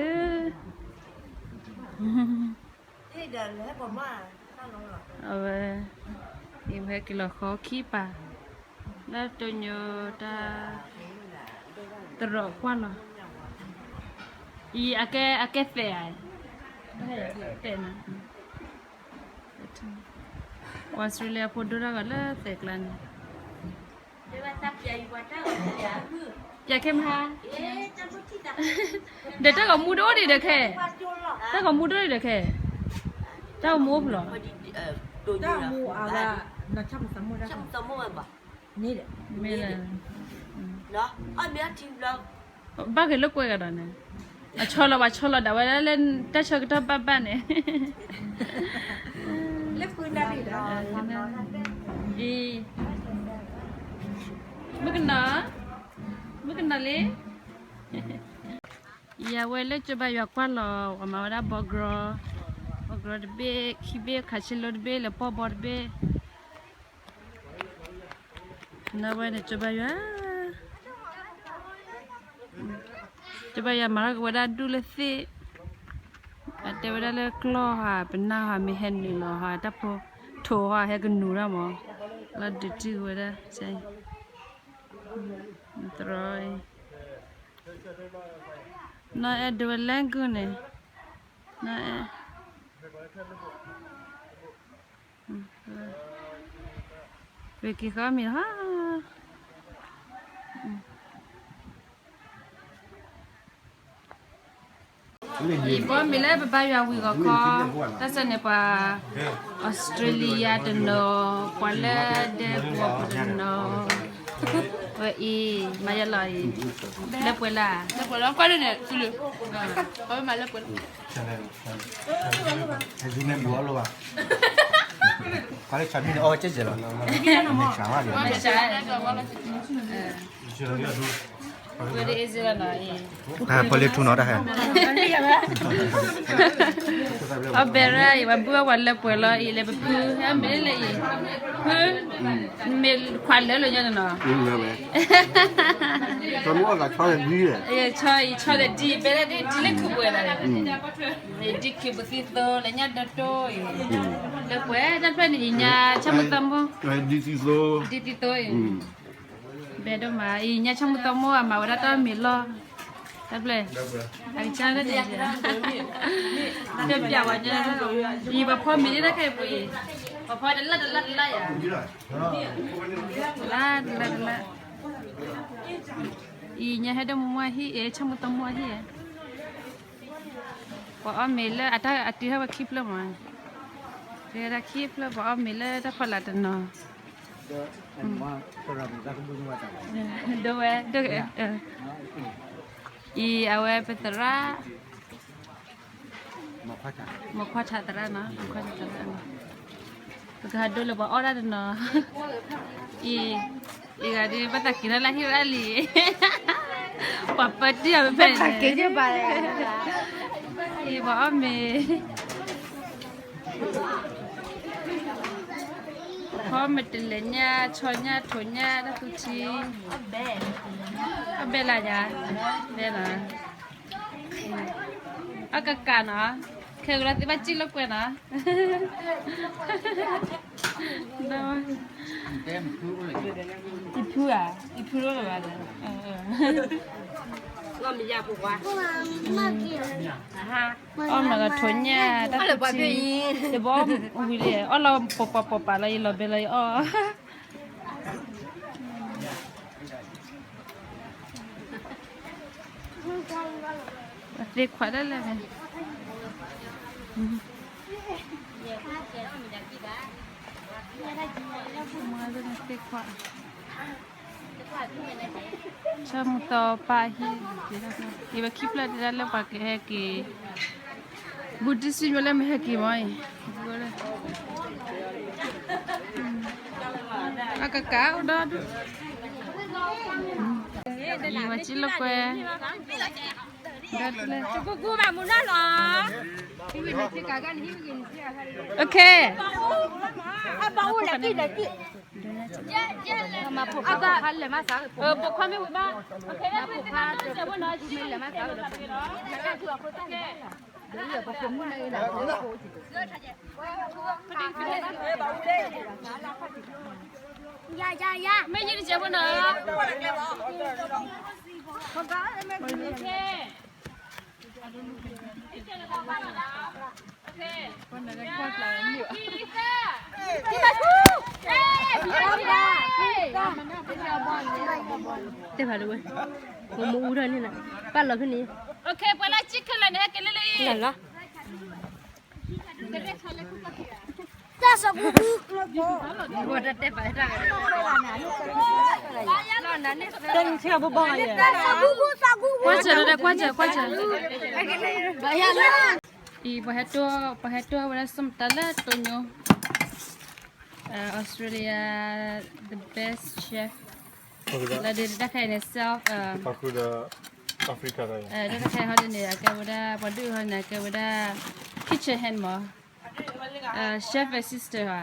အဝဲ အံၤဝဲက့ၤလီၤဃီခံပၤ, လၢတိညိတၢ် သရိာ်ကွၢ်လီၤ, အံၤအကဲသဲးဧါ, သဲးနၤ, အီစထြ့လယါဖိဒိၣ်တၢ်ဂီၤလၢသဲးကျါန့ၣ် ပၠးခဲမဟါ, ဒီးတၢ်ဂီၤမူတအိၣ်ဒံးဒီးခဲ, တၢ်ဂီၤမူတအိၣ်ဒံးဒီးခဲ, တၢ်ဂီၤမူအိၣ်ဖဲလဲၣ်, မ့ၢ်လၢ ဘၣ်ဂ့ၤလိာ်ကွဲဂၤဒီးန့ၣ်, အဆီလီၤပှၤဆီလီၤဒၣ်ဝဲဒၣ်လၢတၢ်ဆၢကတီၢ်ဘၣ်ဘၣ်န့ၣ်, လၢပှၤနၢ်ရံၣ်ဒီး အံၤ မုၣ်ကနီၤ, မုၣ်ကနီၤလံ, ယဝဲလၢကၠိဘါယွၤကွၢ်လီၤ ပှၤမၤဝဲဒၣ်ဘီကရီ, ဘီကရီတဘ့ၣ်, ခံဘ့ၣ်, ခးဆ့လိတဘ့ၣ်, လဲၤပီၢ်ဘီတဘ့ၣ်, နဝဲန့ၣ်ကၠိဘါယွၤ, ကၠိဘါယွၤမၤထီၣ်က့ၤဝဲဒၣ်ဒူၣ်လၢသ့ၣ်, အတဲဝဲဒၣ်လၢကျီၢ်ဟး ပနၢ်ဟး မ့ၢ်ဟဲနုာ်လီၤဟး တၢ်ဖိထိးဟး ဟဲကနူၤတၢ်မး, လီၤဒုးတံၢ်ဝဲဒၣ်, သရီအံၤ, နီၢ်အဲၣ်ဒိးဝဲလဲၣ်ဂုၢ်န့ၣ်, နီၢ်အဲၣ် ဝံၤက့ၤဃီမံၤဟီ, ယဘီမ့ၤလၢပဘါယွၤဝံၤဂီၤခီ, တၢ်စၢန့ၣ်ပှၤ အီစထြ့လယါတနီၤ, ပှၤလၢဒဲကဝီၤပူၤတနီၤ, ဝဲအံၤ မၤယလီၤအံၤ, လၢပှဲၤလၢ, လၢပှဲၤလၢ, ကွၢ်လၢန့ၣ်, လၢပှဲၤလၢ ဝဲဒ်အ့ၣ်စ့လီၤနီၤအံၤ, အီၣ်ဘဲရၣ်အံၤ ပှၤဘုၣ်အီၣ်ပှၤလၢပှဲၤလီၤအံၤ လဲၤပဖု, မ့ၢ်လၢအံၤ, ဖု, မ့ၢ်ခွးလၢလၢညါနီၤ, ဆီအံၤ ဆီဒီးဒ် ဘဲဒၣ်ဒ်လၢခုးပှဲၤလီၤ, ဒ်ခုးပသံသိလၢညါဒီတိၢ်အံၤ, လၢပှဲၤတၢ်ဖျၢၣ်န့ၣ် အံၤညါဆၣ်မုၣ်သီမိၢ်, ဒ်သံသိ, ဒ်သံသိအံၤ ဘဲဒိၣ်မး, အံၤညါဆၣ်မုၣ်သီမိၢ်အမၤဝဲဒၣ်တၢ်မ့ၤလီၢ်, တၢ်ဖျၢၣ်, အကစၢ်လၢဒ်, တပျးဝဲညါ, အံၤပှၤဖီမ့ၤဒ်တၢ်ခဲအံၤပူၤအံၤ, ပှၤဖီတလၢ်တလၢ်တလၢ်ယၤ, တလၢ်တလၢ်တလၢ်, အံၤညါဟဲဒိၣ်မုၢ်မုၢ်အဟံၣ်အံၤ ဆၣ်မုၣ်သီမိၢ်အဟံၣ်အံၤ ပှၤအီၣ်မ့ၤလၢအတၢ်အတံၤဟဲဝဲခံဖျၢၣ်မး, တံၤဟဲဒၣ်ခံဖျၢၣ် ပှၤအီၣ်မ့ၤလၢတၢ်ဖီလာ်တနီၤ, ဒိဝဲ, ဒိ, အံၤအဝဲပသရၣ်, မိၢ်ခွါထးသရၣ်နီၤ, မိၢ်ခွါထးသရၣ်နီၤ, ပကဟးဒိလၢပှၤအီၣ်ဒၣ်တနီၤ, အံၤ, အံၤဂၤဒ်ဘၣ်သးက့ၤထီၣ်လၢဟံၣ်ရၣ်လံ, ပှၤပၢတံၢ်အီၤဖဲဖဲန့ၣ်, အံၤပှၤအီၣ်မ့ၤ ဖီမ့ၢ်တလဲၤညၣ် ဆီညၣ် ထိးညၣ် တၢ်သူထံ, အဘဲလၢညါ, ဘဲလီၤ, အကကးနီၤ, ခဲကလီၤသ့ၣ်ဘၣ်စံၣ်လိာ်ကွဲနီၤ, အံဖုဧါ, အံဖုလီၤဘၣ်, အီၣ်မ့ၢ်ကထိးညၣ် တၢ်သူထံ, တဘီဝံၤလံ အီၣ်လီၤပိာ်ပၤပိာ်ပၤလီၤ ယလီၤဘဲလီၤ ယအီၣ် အသ့ခွးဒၣ်လဲၣ်, သ့ခွး, ဆၢမုၢ်သီပၢ်ဟံၣ်, ယဝဲခံဖျၢၣ်တဲဒၣ်လၢပှၤကဟဲက့ၤ ဘူးတံၢ်စံၣ်ညီလၢမ့ၢ်ဟဲက့ၤမီၤအံၤ, အကကးအိၣ်ဒီဒူၣ်, ယဝဲစံၣ်လိာ်ကွဲ, ဒီးတလဲၣ်, ပိာ်ခွါမ့ၢ်ဝံၤဘၣ်, ပိာ်ခွါမ့ၢ်ဝံၤဘၣ်, ပိာ်ခွါမ့ၢ်ဝံၤဘၣ်, မ့ၢ်ယံၤတစဲးဖိနီၤ, တဲဖးဒိဝဲ, မ့ၢ်မ့ၢ်အူထီၣ်န့ၣ်နီၤ, ပာ်လီၤဖဲန့ၣ်, ပှၤလၢကံခဲလၢာ်န့ၣ် ဟဲက့ၤလၢလၢအံၤ, လီၤ တၢ်ဆူ, ကွၢ်စၢၤလၢကွၢ်စၢၤကွၢ်စၢၤ, အံၤ ပှၤဟဲတိၢ်ဝဲဒၣ် ส้มตำ လၢတိညိ Australia, the best chef လၢဒုးတၢ်ခဲအံၤန့ၣ် South, တၢ်ခဲဟီဒ်န့ၣ် အကဲဝဲဒၣ် ပှၤဒုးဟီန့ၣ် အကဲဝဲဒၣ် kitchen hand မး, chef assistant ဧါ,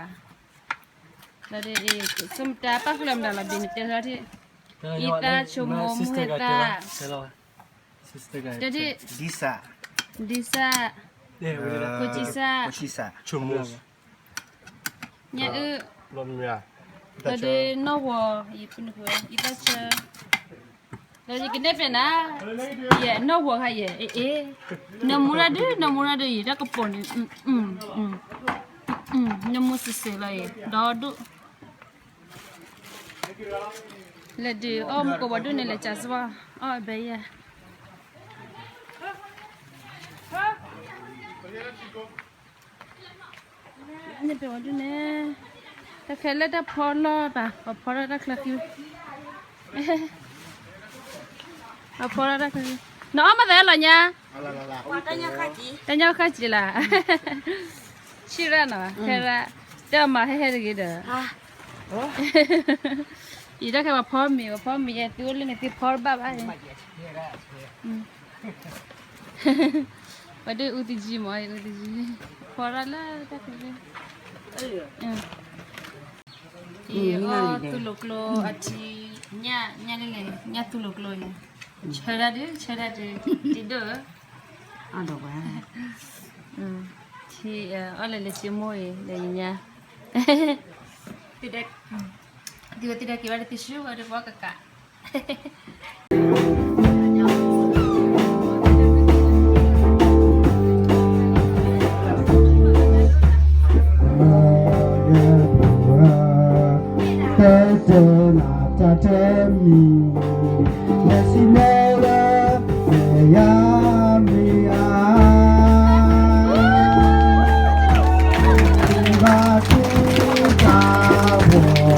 လၢဒုးအံၤ ส้มตำ ပာ်ဃုာ်လၢမတၤလီၤ ဘ့ၣ်န့ၣ်တဲလီၤထံၣ်, အံသၣ် ချိုမှုန့် မူဟဲသၣ်, တဲဒ်, ဒံစၢ်, ကိၣ်ကံစၢ်, ညၣ်အုၣ်, လၢဒုးနီၣ်ဝီၤ, အံသၣ်ဆၢ, လၢယကနဲၣ်ဖဲနၤ, ယဲ နီၣ်ဝီၤခါယဲ အ့ၣ်, နမူရၣ်ဒုး နမူရၣ်ဒုး ယတၢ်ကပီၤန့ၣ်, နမူစံးစ့လီၤအံၤ ဒီဒူၣ်, လဲၤဒုးအီၣ်မူကီးဘၣ်ဒိၣ်န့ၣ် လဲၤကးစ့ၢ်ကီး, အီၣ်ဘဲယဲ န့ၣ်ပဝဲဒုန့ၣ်, တၢ်ခဲလၢာ်တၢ်ဖီလီၢ်ဘၣ် ပဖီထီၣ်တၢ်ချၢဃံ, ပဖီထီၣ်တၢ်ချၢဃံ, နအီၣ်မ့ၢ်သးလီၤညါ, တၢ်ညၣ်ခါက့ၤလၢ်, ဆံၣ်ရၣ်နီၤ ခဲရၣ်, တဲအီၤမၤဟဲဟဲတဂ့ၤဒီး, အံၤတၢ်ခဲပှၤဖီမ့ၤ ပှၤဖီမ့ၤယဲ သုအိၣ်လၢန့ၣ် သုဖီတဘၣ်ဘၣ်န့ၣ် ပှၤဒုးအူသယံၤမး အူသယံၤ, ဖီရၣ်လၢတၢ်ကရၢ, အံၤအီၣ်သူၣ်လိာ်ကျိအထံ, ညၣ်, ညၣ်လၢလဲၣ် ညၣ်သူၣ်လိာ်ကျိအံၤ, ဆၢတၢ်ဒုး ဆၢတၢ်ဒုး, တံၤဒိၣ်, အီၣ်လဲၤလဲၤစ့မိၢ်အံၤ လဲၤညါ, သုဝဲသုဒၣ်က့ၤဘၣ်ဒီးသုဆူဝဲဒီးပှၤကကး တဲတနၤတၢ်တမံၤ, လဲၤဆံးနဲလၢ ယၤမ့ၢ်ဧါ, ဘၣ်ဆူတၢ်ဘီၣ်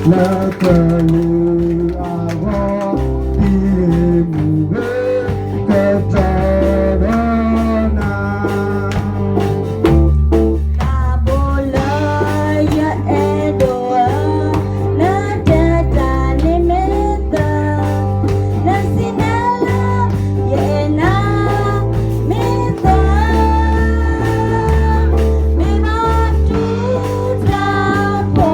လၢကလုာ်အဂီၢ်, ဒ်မုၢ်ဂ့ၤ ကတၢၢ်ဒီးနၤ တၢ်ဘိလၢယအဲၣ်ဒိးဧၢ, နတၢ်တၢ်န့ၣ်မ့ၢ်သၢ, နဆံးနဲလၢ ယအဲၣ်နၤမ့ၢ်သၢ, မ့ၢ်ဘၣ်တူၢ်တၢ်ဖီ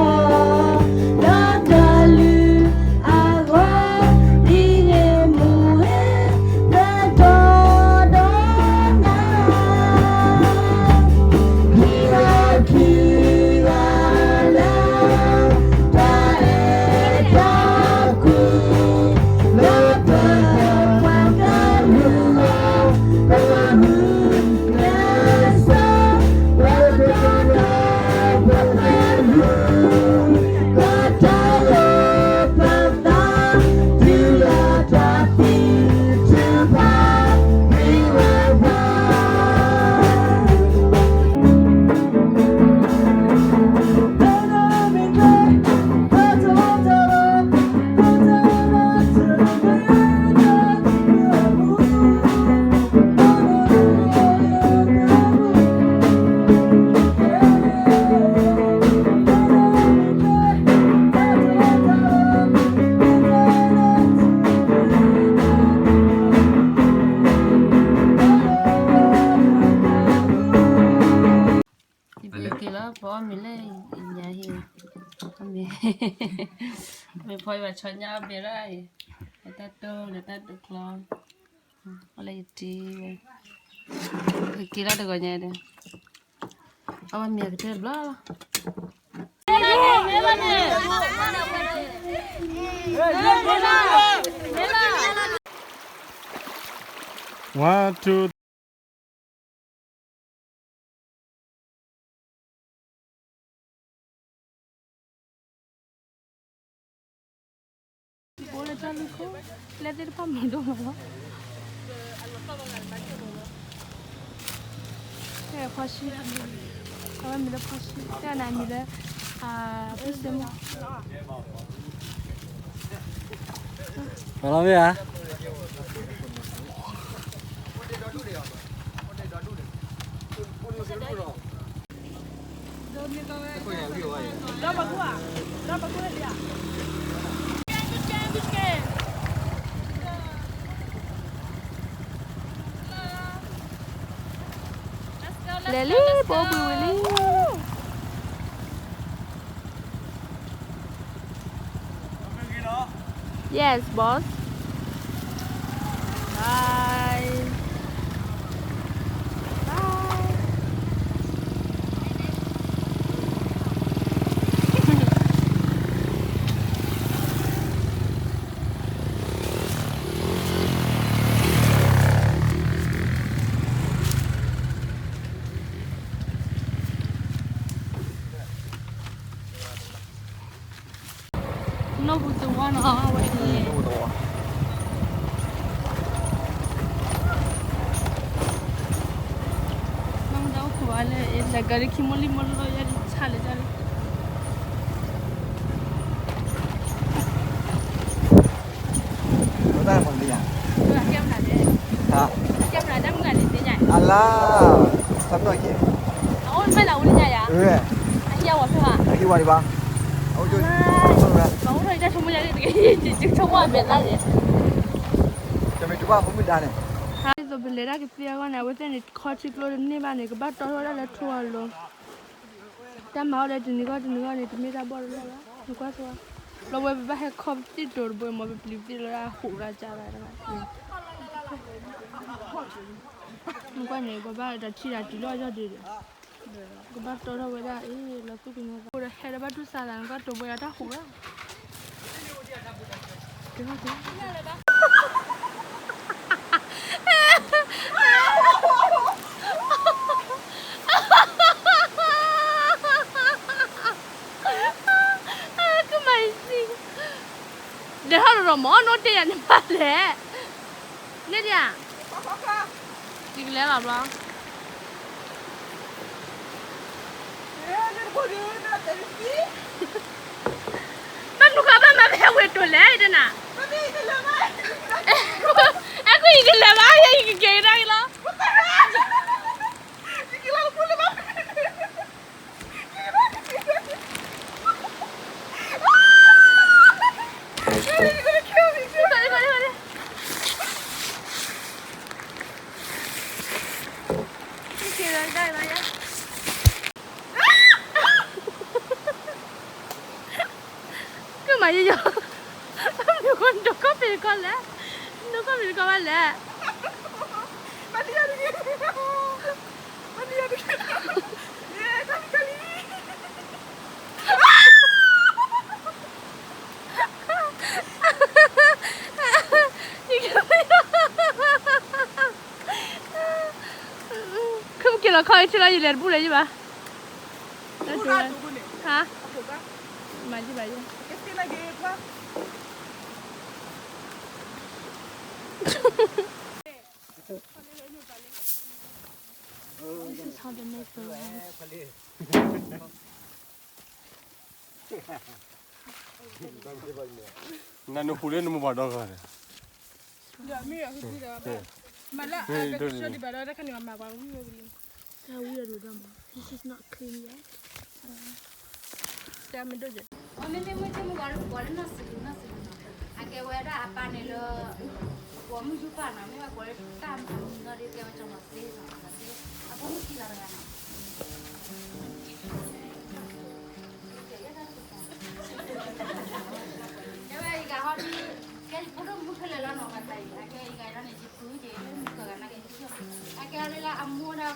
အီၣ်မ့ၤလၢညါဟံၣ်, အီၣ်မ့ၤ, မ့ၢ်ဖီယဘၣ်ဆီညါအီၣ်မ့ၤရၣ်အံၤ, လၢတၢ်တိၢ်လၢတၢ်တိၢ်ကျီ, အီၣ်လၢယတံၤဝဲ, ကက့ၤလီၤတဂီၤညါဒီး, အီၣ်ဘၣ်မ့ၤကတၢၢ်တဘျီလီၤ. One, two, three. ဘိလၢတၢ်လူၢ်ခိၣ်, ကျဲသ့ၣ်တဖၣ်မၤဒိၣ်မးလီၤ. ဖီၣ်ဆံ, အဝဲမံၤလၢဖီၣ်ဆံ, တဲနၤမံၤလၢ, ဖီၣ်ဆံမး. မၤလီၤမ့ၢ်ဧါ. Let's go, let's go, let's go. လဲၤလံ, ပအိၣ်ဘှံးဝံၤလံ. Yes, boss. Bye. Bye. နီၢ်ပူၤသဝီနီၤ အဝဲန့ၣ်, နီၢ်မတၢ်အိၣ်ခိးဘၣ်လၢ အဲလၢကရၢခံမိၢ်လံၢ်မိၢ်လီၢ်ယဲၢ်ဆၣ်လၢာ်လၢာ် တၢ်မၤန့ၣ်ယါ, ဟါ, အလါ, သးပ့ၤနီၣ်က့ၤ, အအိၣ်မ့ၢ်လၢအူလံညါယါ, အဟံးအဝဲဖဲဘၣ်, အဟံးဝဲဒံးဘၣ်, အအိၣ်, တၢ်ဆိကမိၣ်ယါန့ၣ်, တၢ်ဆိကမိၣ်အမဲာ်လါန့ၣ်, တမ့ၢ်တဘၣ်ဖိမုၣ်ဒါန့ၣ်, ဒ်သိးပလဲၤတၢ်ကသ့အဂီၢ်န့ၣ် အဝဲသ့ၣ်န့ၣ် ခီထံကျိတန့ၢ်ဘၣ်န့ၣ် ကဘၣ်တီထီၣ်ဝဲဒၣ်လၢထိအလိၤ တၢ်မၤအီၣ်ဒီးတနံၤဂီၢ်တနံၤဂီၢ်န့ၣ် တမ့ၢ်တၢ်ဘီၣ်တလီၢ်ဘၣ်, နကွၢ်ဆိ, လီၤဝဲပဘၣ်ဟဲခီပသံၣ်တိၤတဘိမ့ၢ် ပပျံၤပသံၣ်လီၤဒၣ်ဟူးရၣ်ကၢ်ဘၣ်, နကွၢ်န့ၣ် ပဘၣ်တၢ်ထံၣ်တၢ်တုၤလီၤယီၢ်ဒံးဒီး, ကဘၣ်တီထီၣ်ဝဲဒၣ်အံၤ လီၤသူၣ်ကညီၤသး အိၣ်ဒီးဟဲဒီးဘၣ်တူၢ်သးသး နကွၢ်တိၤဘိယါတၢ်ဟူးရၣ် ကမၤယစံ, ဒီးဟီၣ်ဒီးမ့ၢ်နီၢ်တဲယၤန့ၣ်မးလဲၣ်, န့ၣ်ဒံးဧါ, ယကလဲၤလီၤဘျီ ဘၣ်မနုၤဃီဘၣ်မၤဖဲဝဲတိၤလဲၣ်ဒ်နၤ, အဲၣ်ကွံာ်ယကလဲၤဘၣ် ယကက့ၤကဒါက့ၤလီၤ, ကမၤယယီၤ, နဒိၣ်ခီၣ်ဖံးတခီလဲၣ်, နဒိၣ်ခီၣ်ဖံးတခီဘၣ်လဲၣ်, ခုမ့ၢ်က့ၤလီၤခီအံၤထံလီၤ ယလဲၤတဘူၣ်လၢၤယဘၣ်, ဟါ, မၤယဘၣ်ယဲ, နနဟူးလၢနမိၢ်ပှၢ်ဒီဂၤန့ၣ်, မ့မ့ၢ်မ့ၢ်တမ့ၢ်ပှၤဒီဂၤန့ၣ်, အကဲဝဲဒၣ်အပၢ်န့ၣ်လၢ ပိာ်မုၣ်ယူၢ်ပၢ်နီၤ, မ့ၢ်ဝဲကိးလၢတၢ်မုၢ်နီၢ်ဒီး ကဲဝဲကၠီၤမၤသ့နီၤ, အဖိမုၣ်ခံဂၤတဂၤနီၤ.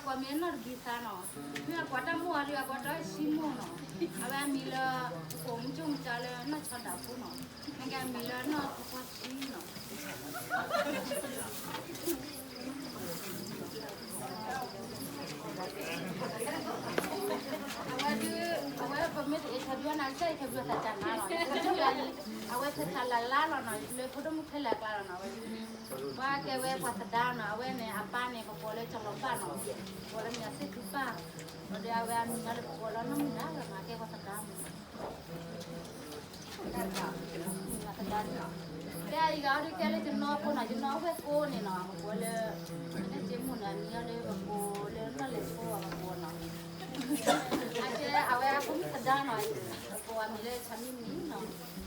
ကွၢ်မ့ၢ်နီၢ်တဘံသါနီၤ, မ့ၢ်အကွၢ်တၢ်မိၢ်အီၤဒီး အကွၢ်တၢ်ဆံမိၢ်နီၤ, အဝဲအမံၤလၢ အိၣ်မုၢ်ကၠိမုၢ်ကၠီလၢနီၢ်ဆီဒၣ်ဖိနီၤ, မ့ၢ်ကဲအမံၤလၢနီၢ်ဖီဖီဆံနီၤ. အဝဲဒုး အဝဲပမ့ၢ်တ interview နၤ ကစၢ် interview သးကၢ်နၤလီၤ, အဝဲဖဲသးလၢ်လၢ်လီၤနီၤ, လၢဖိဒိၣ်မုၣ်ခဲလၢာ်အကျါလီၤနီၤ, အဝဲဒုး ပှၤကဲဝဲပှၤသဒါနီၤ, အဝဲန့ၣ် အပၢ်န့ၣ် ပကိးလၢကၠီၤလီၤဘၣ်နီၤ, ပကိးလၢမ့ၢ်အသ့ၣ်သူပၢ်, ဒီးအဝဲအမံၤလၢပကိးလၢနီၢ်မုၢ်နၤလီၤနီၤ, ကဲပှၤသဒါမုၣ် သဒါမုၣ်, ဖဲအံၤဂၤအီၤဒုးကဲလၢယနီၢ်ဖိနီၤ, ယနီၢ်ဝဲၢ်ကိန့ၣ်နီၤ, ပကိးလၢ လၢက့မုၢ်နီၤ, အမံၤအီၤလၢပကိးလၢနီၢ်လဲၤဖိအပကိးနီၤ, အကဲအဝဲအဖိမုၣ်သဒါနီၤ, ပကိးအမံၤလၢဆါမံၣ်မံၤနီၤ.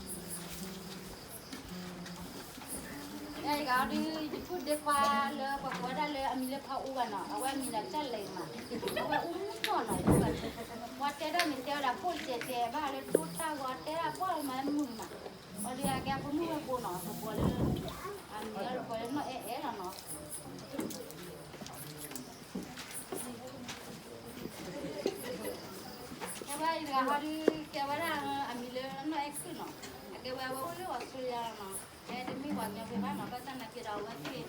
ဖဲအံၤဂၤအီၤဒုး ယပုၢ်ဒ့ခွါလၢပှၤကိးဝဲဒၣ်လၢအမံၤလၢဖးအူဘၣ်နီၤ, အဝဲအမံၤလၢကစၢ်လဲၤမး, အဝဲအိၣ်မူနီၢ်နီၤ, ပှၤတဲဒၣ်န့ၣ် တဲဝဲဒၣ်ဖိၣ်စဲးတဲဘၣ်လၢဒိၣ်တၢ်ဂီၤ တဲဒၣ်ပှၢ်မၤမုာ်မး, အီၤဒုးအကဲဖိမုၣ်ဝဲၢ်ကိနီၤ, ပကိးလၢ အမံၤလၢပကိးလၢနီၢ်အဲၣ်အဲၣ်လီၤနီၤ. ကဲဝဲအံၤတဂၤဟီဒုးကဲဝဲဒၣ်အမံၤလၢနီၢ်အဲၣ်ခုၣ်နီၤ, အကဲဝဲအဝဲအိၣ်လၢအီစထြ့လယါလီၤနီၤ, ဖဲတမ့ၢ်ပှၤကညီဖိဘၣ်နီၤ, ဘၣ်ဆၣ်သနာ်က့ဒီးအဝဲသ့ၣ်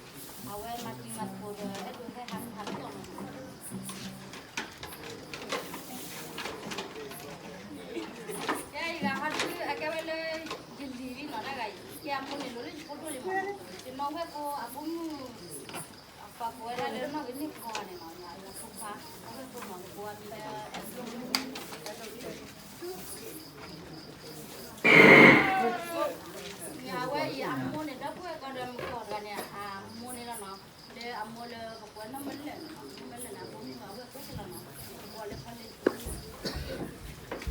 အဝဲမၤတံၤမၤသကိးဒီးအဲၣ်ဒိးဟဲဟးဖးဖျိးနီၤ. ကဲအံၤတဂၤဟီဒုး အကဲဝဲလၢ ယလံၤလံနီၤ, တၢ်ဂၤအံၤ ကဲအမိၢ်န့ၣ်လိၤလၢယဖိဒိၣ်လံမး, ယနီၢ်ဝဲၢ်ကိအဖိမုၣ် ပှၤကိးဝဲဒၣ်လၢနီၢ်ဂ့ၤန့ၢ်ဖီန့ၣ်နီၤ, ယဖိခွါ အဝဲၢ်ကိနီၤ, ပကိးအမံၤလၢ အဝဲအံၤအမိၢ်န့ၣ် ဒီပုၢ်ဝဲၢ်ကိးဒီးမုၢ်ကီၢ်တဂၤန့ၣ် အမိၢ်န့ၣ်လီၤနီၤ, လၢအမိၢ်လၢပကိးနီၢ်မ့ၢ်လၢာ်န့ၣ်နီၤ, နီၢ်မ့ၢ်လၢာ်န့ၣ် အမိၢ်မ့ၢ်အဝဲၢ်ကိလီၤနီၤ, ပကိးလၢဖီလ့ အ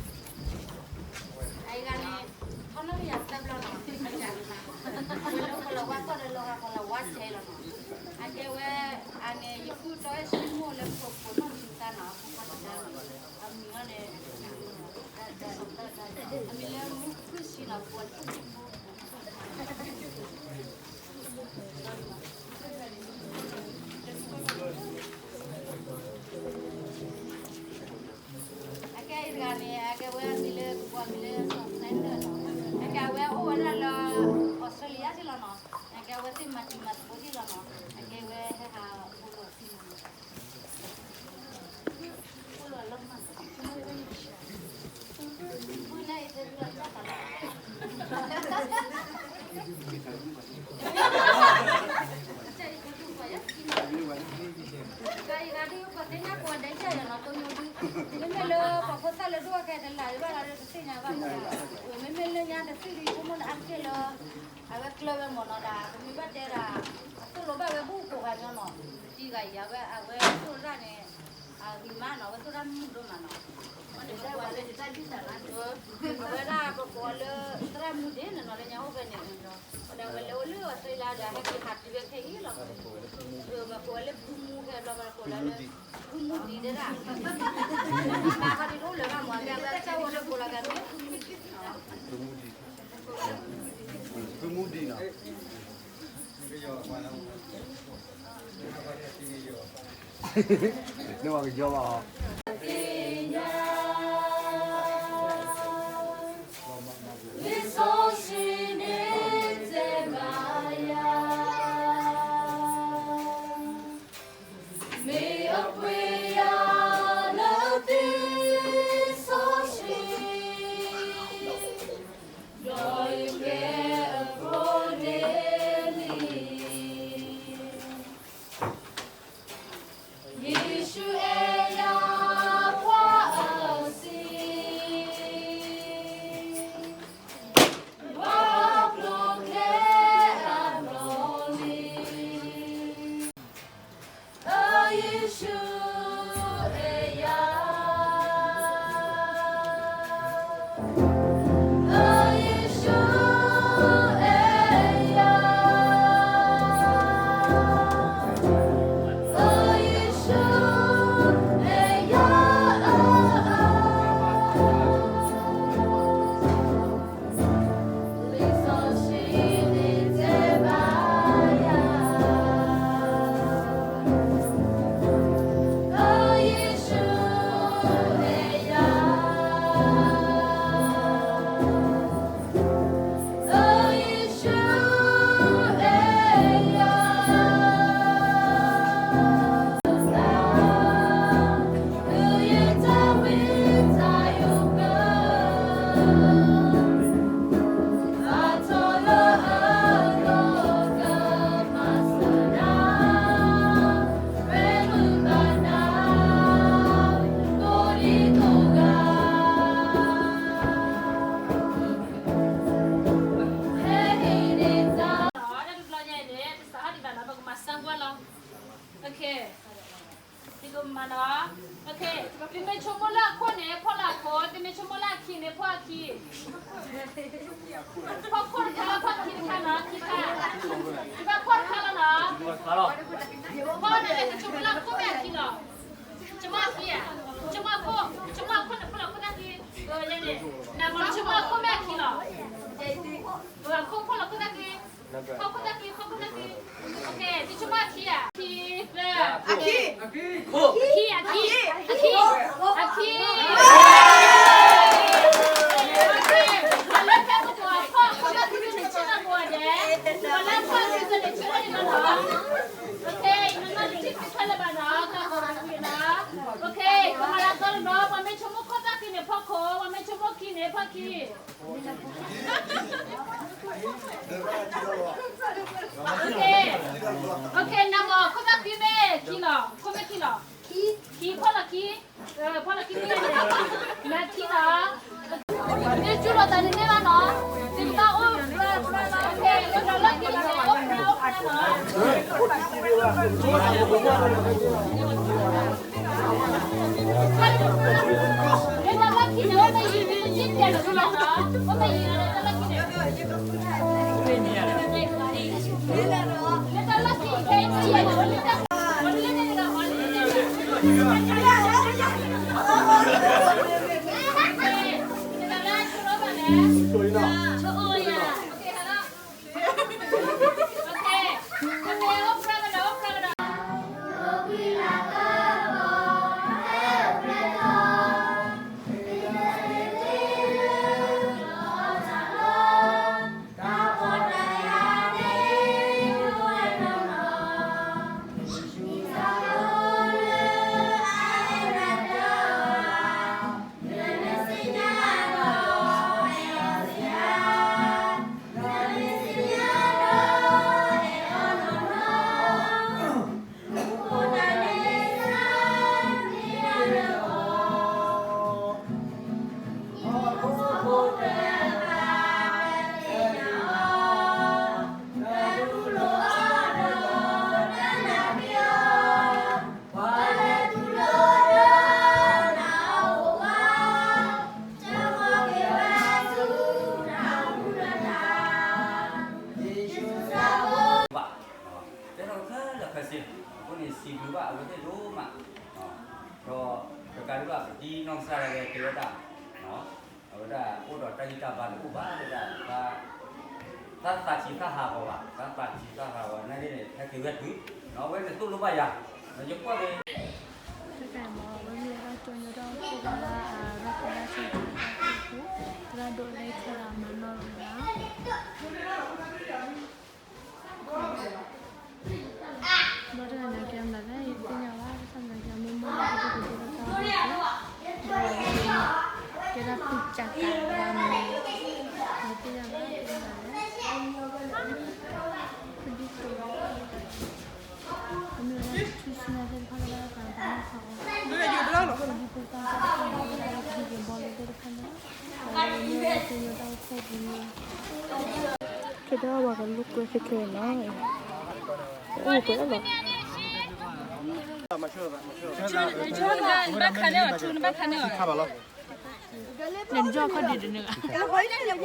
အံၤဂၤန့ၣ် ထီၣ်နီၣ်ဂံၢ်ယၤသၢဘျီနီၤ, အဝဲလၢကီၢ်လီၤဝါကီၢ်ဒီးလီၤဂာ်ကီၢ်လီၤဝါစဲးလီၤနီၤ, အကဲဝဲ အန့ၣ် ယပုၢ်တီအ့ၣ်ဆံမိၢ်လၢပကိးနီၢ်မံၤသါနီၤ, အဖိခွါသဒါ, အမံၤလီၤန့ၣ် အမံၤလၢမူခုၣ်ဆံနီၤ, ပကိးလၢ အကဲအံၤတဂၤန့ၣ် အကဲဝဲအမံၤလၢ ပကိးအမံၤလၢ စီၤစဲဒၢၣ်နီၤ, အကဲအဝဲအိၣ်ဝဲဒၣ်လၢ အီစထြ့လယါဒၣ်လီၤနီၤ, အကဲအဝဲသ့ၣ်မၤတံၤမၤသကိးဒၣ်လီၤနီၤ, အကဲဝဲဟဲဟးအိၣ်လီၤ မ့မ့ၢ်လၢပှၤဖိသၣ်လၢဒိၣ်ဝဲခဲတလးဘၣ်လၢတသ့ၣ်ညါဘၣ်, မ့မ့ၢ်လၢညါတသ့ၣ်ဒ်ဆိကမိၣ်န့ၣ် အါတက့ၢ်လၢ အဝဲကျၢၤဝဲမ့ၢ်နီၤဒၣ်, ပမ့ၢ်ဘၣ်တဲဒၣ် အသိၣ်လိဘၣ်ဝဲဘူၣ်ကိးဂၤညီနီၤ, တံၤဂၤအံၤ အဝဲ အဝဲသိၣ်တၢ်န့ၣ် အဂ့ၤမးနီၤ, အဝဲသိၣ်တၢ်မုာ်ဒိၣ်မးနီၤ, အဝဲဒၣ်ပကိးလၢ သရၣ်မူဒ့န့ၣ်နီၤ, လၢညါအိၣ်ဖဲန့ၣ်, ဒီးအဝဲလဲၤအိၣ်လၢအီစထြ့လယါဒီး ဟဲက့ၤဟးတုၤဝဲခဲအံၤလီၤ, ပကိးဝဲလၢဖုမူခဲဘျီ ပကိးလၢ ဖုမူဒံးဒဲဒၣ်, ဘၣ်ဃးဒ်တအိၣ်လၢၤဘၣ်မး, အဝဲကစၢ်ဝဲလၢကိးလီၤဂာ်န့ၣ် ဖုမူဒံး, ဖုမူဒံးနီၤ, နဝဲကယီဘၣ်အီၤ, လံာ်စီဆှံန့ၣ်တဲဘၣ်ယၤ မ့ၢ်အပှ့ၤယၤလၢသ့စီဆှံ, ဒီးယကဲအဖိဒ့လံ, ယ့ၣ်ၡူးအဲၣ်ယၤ သုမ့ၢ်ဆိကမိၣ်လၢအခိၣ်န့ၣ် ဖီၣ်လၢအခိၣ်, သုမ့ၢ်ဆိကမိၣ်လၢအခံန့ၣ် ဖီၣ်အခံ. ဖီၣ်ခိၣ်တခါ, ဖီၣ်ခံတခါနီၤ, ခံခါ. သုဘၣ်ဖီၣ်တခါလီၤနီၤ. ဖီၣ်န့ၣ် သုဆိကမိၣ်လၢအခိၣ်မ့ၢ်အခံလီၤ. ဆိကမိၣ်အခံဧါ, ဆိကမိၣ်အခိၣ်, ဆိကမိၣ်အခိၣ်န့ၣ် ဖီၣ်လီၤခိၣ်သၣ်ခံ, န့ၣ်, နဆိကမိၣ်အခိၣ်မ့ၢ်အခံလီၤ. အခိၣ်ဖီၣ်လီၤခိၣ်သၣ်ခံ, ဖီၣ်ခိၣ်သၣ်ခံ, ဖီၣ်ခိၣ်သၣ်ခံ. သုဆိကမိၣ်အခံဧါ, ခံ, သၢ, အခံ, အခံ, အခံ, အခံ. ပှၤလၢဖဲပကိးအခိၣ်, ခိၣ်သၣ်ခံန့ၣ် ဆၢထၢၣ်ကိးဂၤဒဲး, ပှၤလၢဖီၣ်ခံန့ၣ် ဆၢထၢၣ်န့ၣ်လီၤနီၤ. နနီၢ်တထံၣ်သ့ခဲလၢာ်ဘၣ်နီၤ, ကီၢ်ကီၢ်ဝံၤဝံၤနီၤ. ကမၤလၢသီတဘျီ, ပှၤမ့ၢ်ဆိကမိၣ်ခိၣ်သၣ်ခံန့ၣ် ဖီၣ်ခိၣ်, ပှၤမ့ၢ်ဆိကမိၣ်ခံန့ၣ် ဖီၣ်ခံ. နမ့ၢ်ခိၣ်သၣ်ခံမ့ၢ်ခံလီၤ, ခိၣ်မ့ၢ်ခံလီၤ. ခံဖီၣ်လီၤခံ, ဖီၣ်လီၤခံမ့ၢ်, မ့ၢ်ခံလီၤ. မ့ၢ်ကၠူလီၤသးန့ၣ်န့ၢ်ဘၣ်နီၤ, သုကဘၣ်အိၣ်, အိၣ်ဖဲလၢခံန့ၣ်, အိၣ်ဖဲလၢခံန့ၣ်. ဘၣ်, တဲထီၣ်ခဲလၢာ်ခဲဆ့, အဃိန့ၣ် စံးဘျုးဘၣ်အဝဲသ့ၣ်ဒိၣ်မး, ဒီးတကးဒံးဘၣ် ပဒ်နီၢ်ကစၢ်ဒၣ်ဝဲတဲဝဲဒၣ်, အဝဲဒၣ်အိၣ်ဒီးတၢ်ဂံၢ်တၢ်ဘါတအိၣ်ဘၣ်ဝဲဒၣ်, တၢ်သးဆံးတၢ်ဟးဂီၤဘၣ်, တၢ်သးဆံးတၢ်ဟးဂီၤနာ်က့န့ၣ် ဟဲက့ၤဝဲတုၤ, အဝဲန့ၣ်သိၣ်လိဘၣ်ယၤ, ယကွၢ်က့ၤ တကးမ့ၢ် ဝဲမ့ၢ်ဝဲဒၣ်ကၠိညိတၢ်အိၣ်ဖှိၣ်ဝဲဒၣ် အရၢၢ်ခိၣ်ဘၣ်ဆၣ်သနာ်က့ တၢ်အိၣ်ဖှိၣ် သရၣ်ဒိၣ်လၢခဲလၢာ်မၤနီၣ်ရံၣ်လၢ ဘၣ်တၢ်နာ်က့အမၤလၢယသ့ၣ်ညါဘၣ် ဘၣ်ဆၣ်သနာ်က့အမိၢ်မိၢ်လၢကဒိၣ်ကဒိၣ်တၢ်အိၣ်ဖှိၣ် ဒီးဝဲ ကဲဒၣ်ပူၤကၢ်ကးလၢအမံၤ ယသ့ၣ်ညါဘၣ် သ့ၣ်ညါဘၣ်လၢ ပဒိၣ်ကတိၤဘၣ် အမ့ၢ်ဝဲဒၣ်ထူၣ်စုညါသ့ၣ်တဖၣ်လၢဘၣ်တၢ်သးမုာ်ထီၣ်အီၤ လၢယိၤဘျီလီၤ ပဒိၣ်ဖိသၣ်သ့ၣ်တဖၣ်လၢဘၣ်တၢ်ဟ့ၣ်က့ၤဘီလိသ့ၣ်တဖၣ်လၢ အဝဲမ့ၢ်ဝဲဒၣ်ကၠိညိတၢ်အိၣ်ဖှိၣ်ပူၤန့ၣ် ကဲဒၣ်ပှၤကလိာ်ကွဲခဲခဲနီၤ အိၣ်ကွဲလီၤ နဘၣ်ခါန့ၢ်အီၤ ထူနဘၣ်ခါန့ၢ်အီၤ နကၠီခီၣ်ဒံးတနၢ် လၢဒိၣ်ပူၤ အိၣ်ဖဲန့ၣ်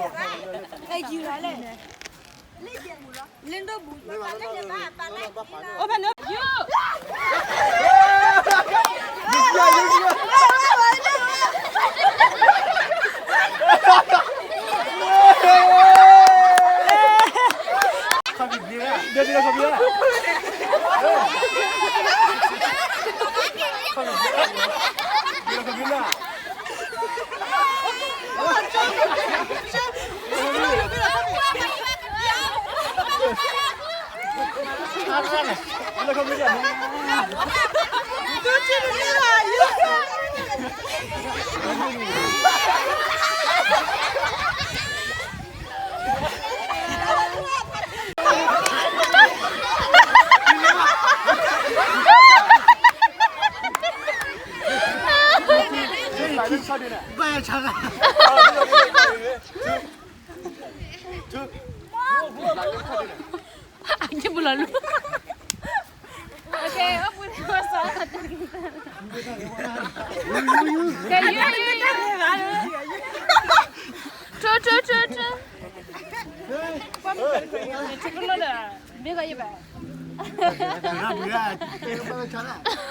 ဘၣ်ဆါ အက့ၢ်ပူၤလီၤလူ OK အိၣ်ပူၤန့ၣ် ဝဲစး ကဲ ယူ ယူ ယူ ယူ ထိ ထိ ထိ ထိ ထိကလိာ်ဒီး မ့ၢ်ကယဘၣ် ကနီၢ်အဲၣ်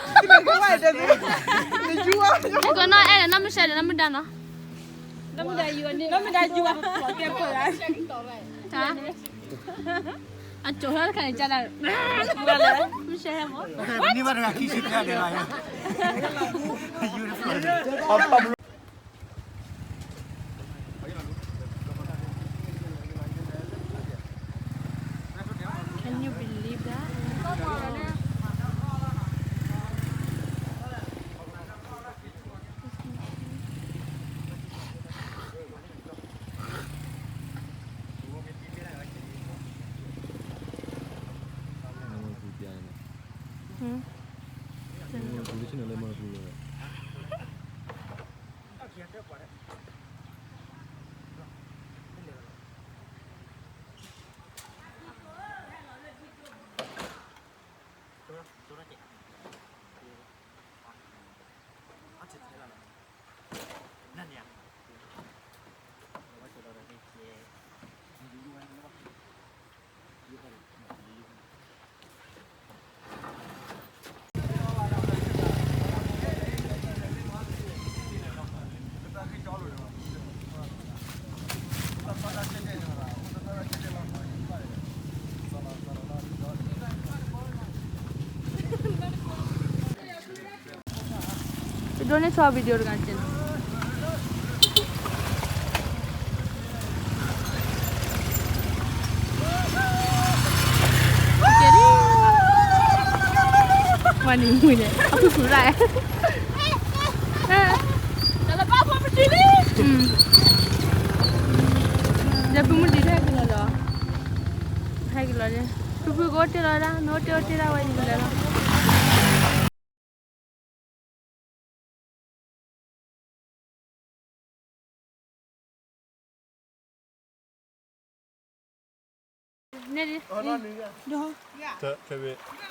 ဒီး နီၢ်မုၢ်ရှဲဒီး နီၢ်မုၢ်ဒါနီၤ နီၢ်မုၢ်ဒါယူၤ နီၢ်မုၢ်ဒါယူၤ ကဲဖိ ဟါ အကၠိထီၣ်တခါန့ၣ် ကၢ်ဒၣ် မုၢ်ရှဲဟဲမး န့ၢ်ဘၣ်တဂၤခံဆံတဂၤဒဲးဘၣ် ယူၤတဖျၢၣ် Can you believe that? ဒိးန့ၢ်ဆီ video တဂၤက့ၤနီၤ ဝဲန့ၣ်မုၢ်န့ၣ် အဖုဖုရၣ် ဒီးလၢဘၣ်ဖိပတံၤလံ ဒီးဖုမုၢ်တံၤဟဲက့ၤလီၤဒီး ဟဲက့ၤလီၤန့ၣ် ဖုဖုကအိၣ်တ့ၢ်လီၤဒၣ် မ့ၢ်အိၣ်တ့ၢ်အိၣ်တ့ၢ်ဒၣ်ဝဲန့ၣ်ကလဲၤလီၤ န့ၣ်ဒ်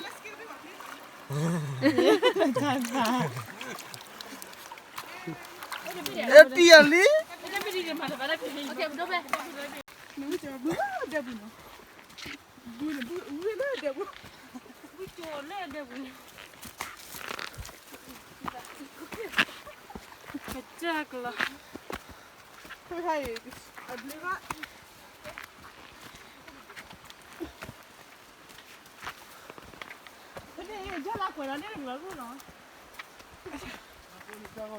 တ တဘ့ၣ် လဲၤတံၢ်ယၤလံ ကစၢ်ကလီၤ ဖဲအဘျ့ဘၣ် ဖဲန့ၣ် ယလၢကွဲးလီၤန့ၣ် ဘျီရူၢ်နီၤ မ့ၢ်နီၢ်မတၤလီၤ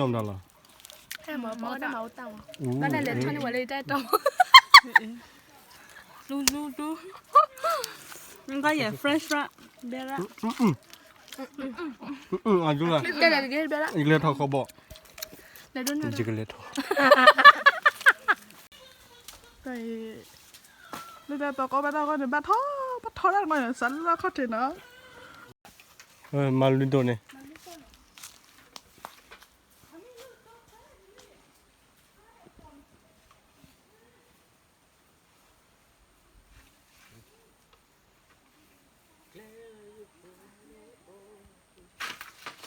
တၢ်မၤအိၣ်တၢ်မၤအိၣ်တၢ်မၤ ဘၣ်လဲၤလဲၤထီၣ်န့ၢ်ဝဲလၢတၢ်တီ လူလူလူ ငါရဲ့ fresh ရ ဘဲရ အဒူရ တဲတယ်တကယ်ဘဲရ ယကလဲၤထီၣ်ခီဘီ လဲၤဒိၣ်န့ၣ် ယကလဲၤထီၣ် တၢ်အံၤ လၢတၢ်တီကီဘၣ်တၢ်ဂီၢ်န့ၣ် ဘၣ်ထီၣ် ဘၣ်ထီၣ်တၢ်တဂီၢ်န့ၣ် စးလၢခီၣ်ထံးနီၤ မၤလုၢ်ဒိၣ်န့ၣ် ဆိနါဘီလ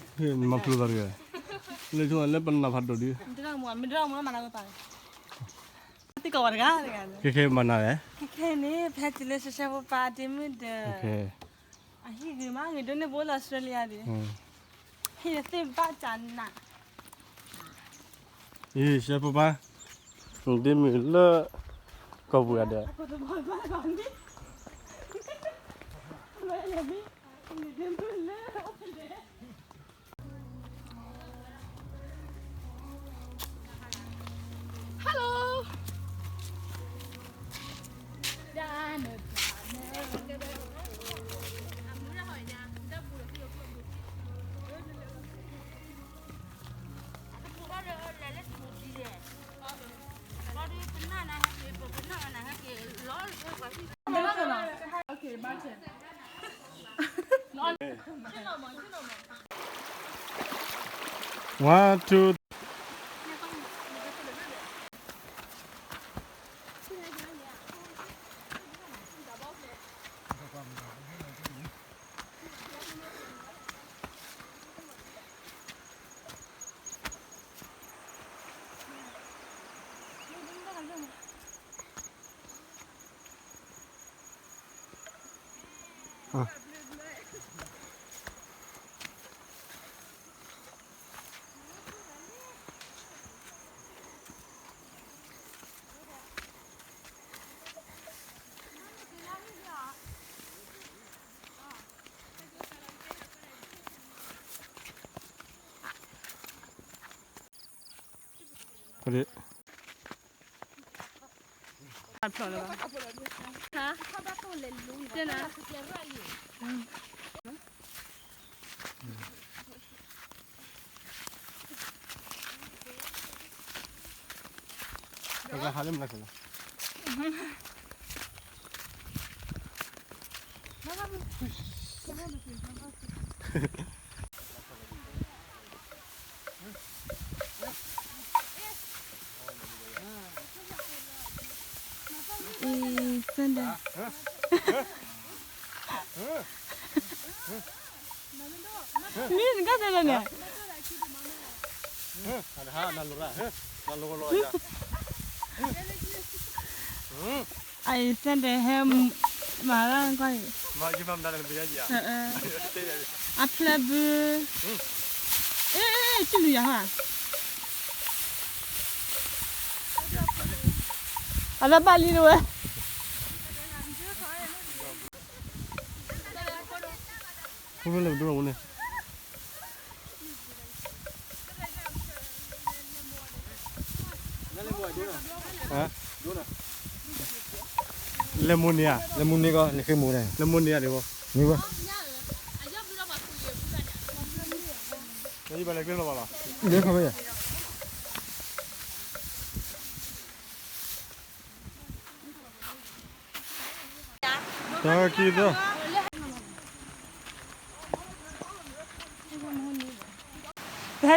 ိအီၤဒီး မ့ၢ်တၢ်ဂ့ၤဘၣ် တၢ်အံၤ မၤဖျိးသးတဂၤ လၢဆိလၢပနၢ်ဖးဒိၣ်ဒု ခဲခဲမၤနၤလဲၣ် ခဲခဲန့ၣ် ဖဲတုၤလၢရှဲရှဲဖိပၢ်ဒ့မုၣ်ဒီး အဟံၣ်ဂ့ၤမး ဂ့ၤဒိၣ်န့ၢ်ဘိလၢ Australia ဒံး ဟံၣ်သ့ၣ်ဘၣ်ကနး ယရှဲဖိပၢ် ဒ့မုၣ်လၢ ကီၢ်ပူၤဂၤဒီး အကိၣ်သဘီဘၣ်ဂီၤန့ၣ် Hello. One, two. Sunday. Mí nka tɛ lɛ nɛ. Ai Sunday hɛ mara kɔi. A plɛ bʉ. Ɛ, ɛ, ɛ, ci lu ya ha. A la ba li lo wɛ. Kô lɛ dô wä nɛ. Lɛ mူန့ၢ်ဧါ,လၢမူန့ၢ်ကီး နဃ့မူန့ၣ်, လၢမူန့ၢ်ဧါဒ်ဘၣ်, န့ၢ်ဘၣ်, နဘၣ်လဲၤကျဲလီၤဘၣ်လီၤ, လၢခီဖဲယၤ တၢ်ခံသၢ ပဟဲတုၤ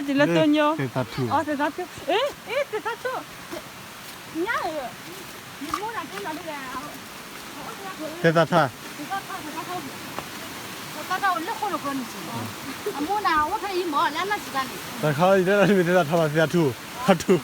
လၢတိညိ, သ့ၣ်သၣ်ထူ, အသ့ၣ်သၣ်ထူ, အ့ အ့ သ့ၣ်သၣ်ထူ, ညါ, သ့ၣ်သၣ်ထူ, သ့ၣ်သၣ်ထူ, သ့ၣ်သၣ်ထူ, လၢဃိၣ်လၢဃိၣ်န့ၣ်, အမိၢ်နၤအဝဲဖဲအံၤမ့ၢ်လၢအနၢ်စံးတၢ်န့ၣ်, တခါအံၤတဲလီၤမ့ၢ်သ့ၣ်သၣ်ထူဘၣ် သ့ၣ်သၣ်ထူ, သ့ၣ်သၣ်ထူ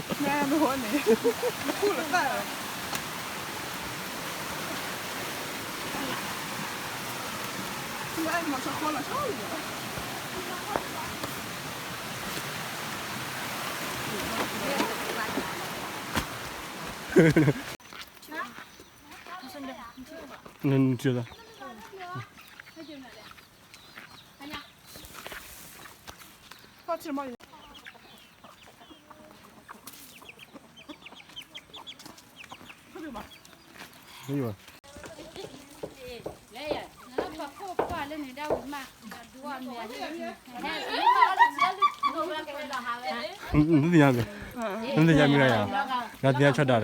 နနုၤတၢ် နသ့ၣ်ညါဘၣ်, နသ့ၣ်ညါမ့ၢ်ဂၤယၤ, နသ့ၣ်ညါဆီဒၣ်တၢ်,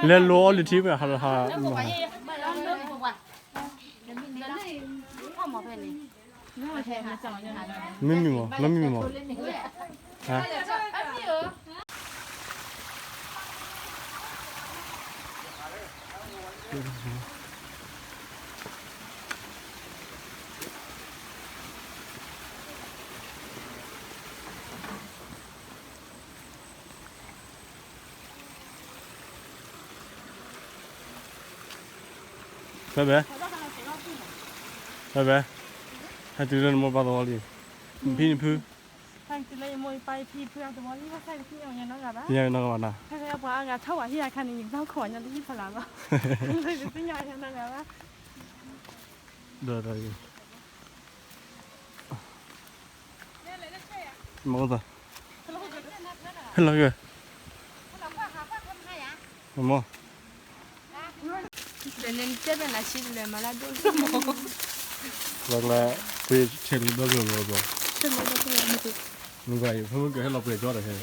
လဲၤလိာ်အီၤလၢထံမ့ၢ်ဟးလီၤဟး, မ့မ့ၢ်မ့ၢ်, မ့မ့ၢ်မ့ၢ်, ဖဲဘဲ, ဖဲဘဲ, ဟဲတုၤလၢနမိၢ်ပၢ်သဝီလံ, နဖံနဖု, တုၤလၢယမိၢ်ယပၢ်ယဖံယဖုအသဝီ ယဘၣ်သးတသ့ၣ်ညါဝဲညါနီတဂၤဘၣ်. ယနီတဂၤဘၣ်နၤ. ဖဲဖဲပှၤအါဂၤထီၣ်ဝဲဟံၣ်အခါန့ၣ် ယဘၣ်ခိးညါလၢဟံၣ်ဖီလာ်လီၤ. လၢယတသ့ၣ်ညါဝဲညါနီတဂၤဘၣ်. ဒီးဒီး မအိၣ်သး ဟဲလီၤဂ့ၤ မ့ၢ် တဲဘဲနၤဆံးလဲၤမၤလၢဒိၣ်လီၤမး ဘၣ်ကျါ ပှ့ၤဆဲးလၢဒီဖျၢၣ်လီၤဘၣ် မ့ၢ်ဘၣ်အံၤ ဖဲမုၢ်ကဟဲလီၤပှဲၤကၠီဒီးဟဲ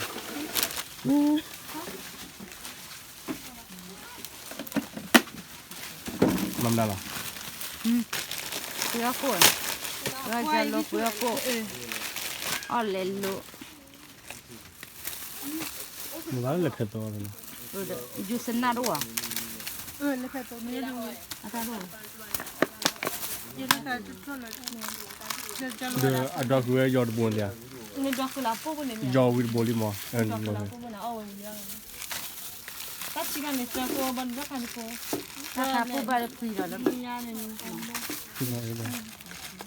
မၤမနုၤလီၤ ပှ့ၤအီၣ်ကိၣ် ပှ့ၤအီၣ်ကိၣ် အီၣ်လဲၤလိၤ မ့ၢ်ဘၣ်လဲၤဖဲသိး ယိၤစနၣ်တအိၣ်ဧါ အတၢ်တအိၣ် ဒီးအဒီဃုဝဲယီၤတဘိန့ၣ် ယီၤဝံၤတဘိလံမး တၢ်ဆံးခါန့ၣ် သၢကိၢ်ဘၣ်န့ၣ် တၢ်ခါဖိဘၣ်လၢဖှံလီၤလၢ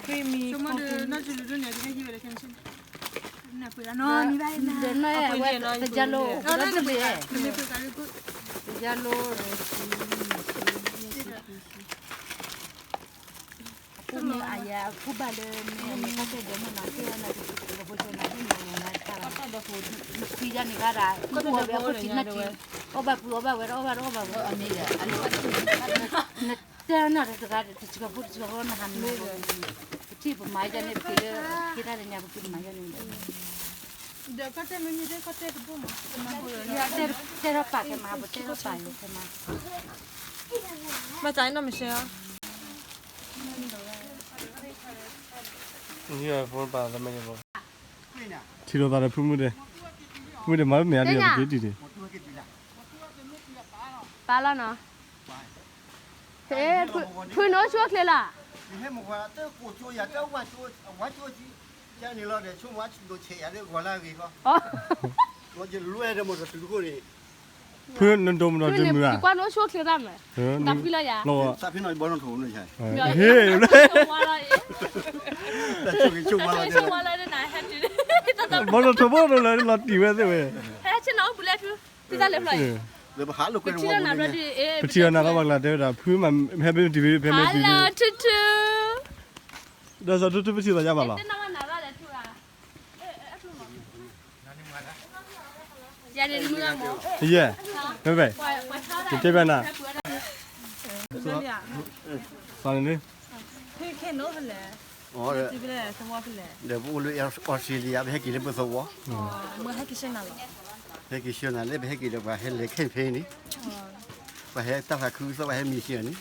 creamy ဒီးနဝဲ တယါလိ အိၣ်ဒီးတဘ့ၣ် တယါလိ အဖိန့ၣ်အယၤအဖိဘၣ်လၢ မ့ၢ်တၢ်တဲဒီးမ့ၢ်နီၤ ကဲဝဲနၤတက့ၤတကဖိဆဲနၤဒ်မ့ၢ်နၤတၢ် နဖံယါန့ၣ်ဂၤဒၣ် ကအိၣ်ဝဲအဖိတံၢ်နၢ်တံၢ် အီၣ်ဘၣ်ပှံၤအီၣ်ဘၣ်ဝဲဒီးအီၣ်ဘၣ်ဒီးအီၣ်ဘၣ်ဝဲ နတဲနီၤတဂၤ တစှၤဖိတစှၤဖိနဟးမ့ၢ် ပထံၣ်ပမၤယါန့ၣ် ပက့ၤလၢ က့ၤတၢ်လၢညါပက့ၤမၤယါန့ၣ် ဒီးကတဲမ့မ့ၢ်တဲကတဲတဘိမး တဲထီၣ်ပာ်ကဲမး ပတဲထီၣ်ပာ်ယဲကဲမး ဘၣ်တၢ်အံၤနီၢ်မံၤရှဲအီၤ ထံၣ်လိာ်သးဒီးဖုမုၢ်ဒဲး, ဖုမုၢ်ဒဲးမၤမ့ၢ်အါဒံး ပက့ၤဒံးဒံး, ပာ်လီၤနီၤ, ဖုနအိၣ်ဆူၣ်အိၣ်ချ့လီၤ, ဖုနဒိၣ်မးဒီးတုၤတခိၣ်န့ၣ်, ဖုနကွၢ်နအိၣ်ဆူၣ်အိၣ်ချ့သးမး, တၢ်ဖှံလီၤယၤ, ဟ့ၣ် ဘီနီၣ်ထိးဘီနီၣ်လၢလီၤတံၢ်ဝဲသ့ၣ်ဝဲ, ဟဲဆ့ၣ်နီၤအိၣ်ဘုလဲၣ်ဖု, ဖုတၢ်လဲၤဖျိ, ပထံၣ်လီၤနၤဘျီဒုး, ပထံၣ်လီၤနၤလီၤဘၣ်ကျါတဲဝဲဒၣ် ဖုမးဟဲဘၣ်တံၢ်ဝဲဖဲမ့ၢ်တုၤ, ဒီးစီၤထူထူပထံၣ်လီၤယါဘၣ်လီၤ, ယဲ, ဖဲဖဲ, ယတဲဘၣ်နၤ, သးန့ၣ်လံ ဒီးပအိၣ်လၢ Australia ပဟဲက့ၤလၢပသဝီ, ဟဲက့ၤဆှၢနၤလၢပဟဲက့ၤဒီး ပှၤဟဲလဲၤခဲဖဲန့ၣ်, ပှၤဟဲတၢ်ဖးခုသီ ပှၤဟဲမံၤဆှၢန့ၣ်,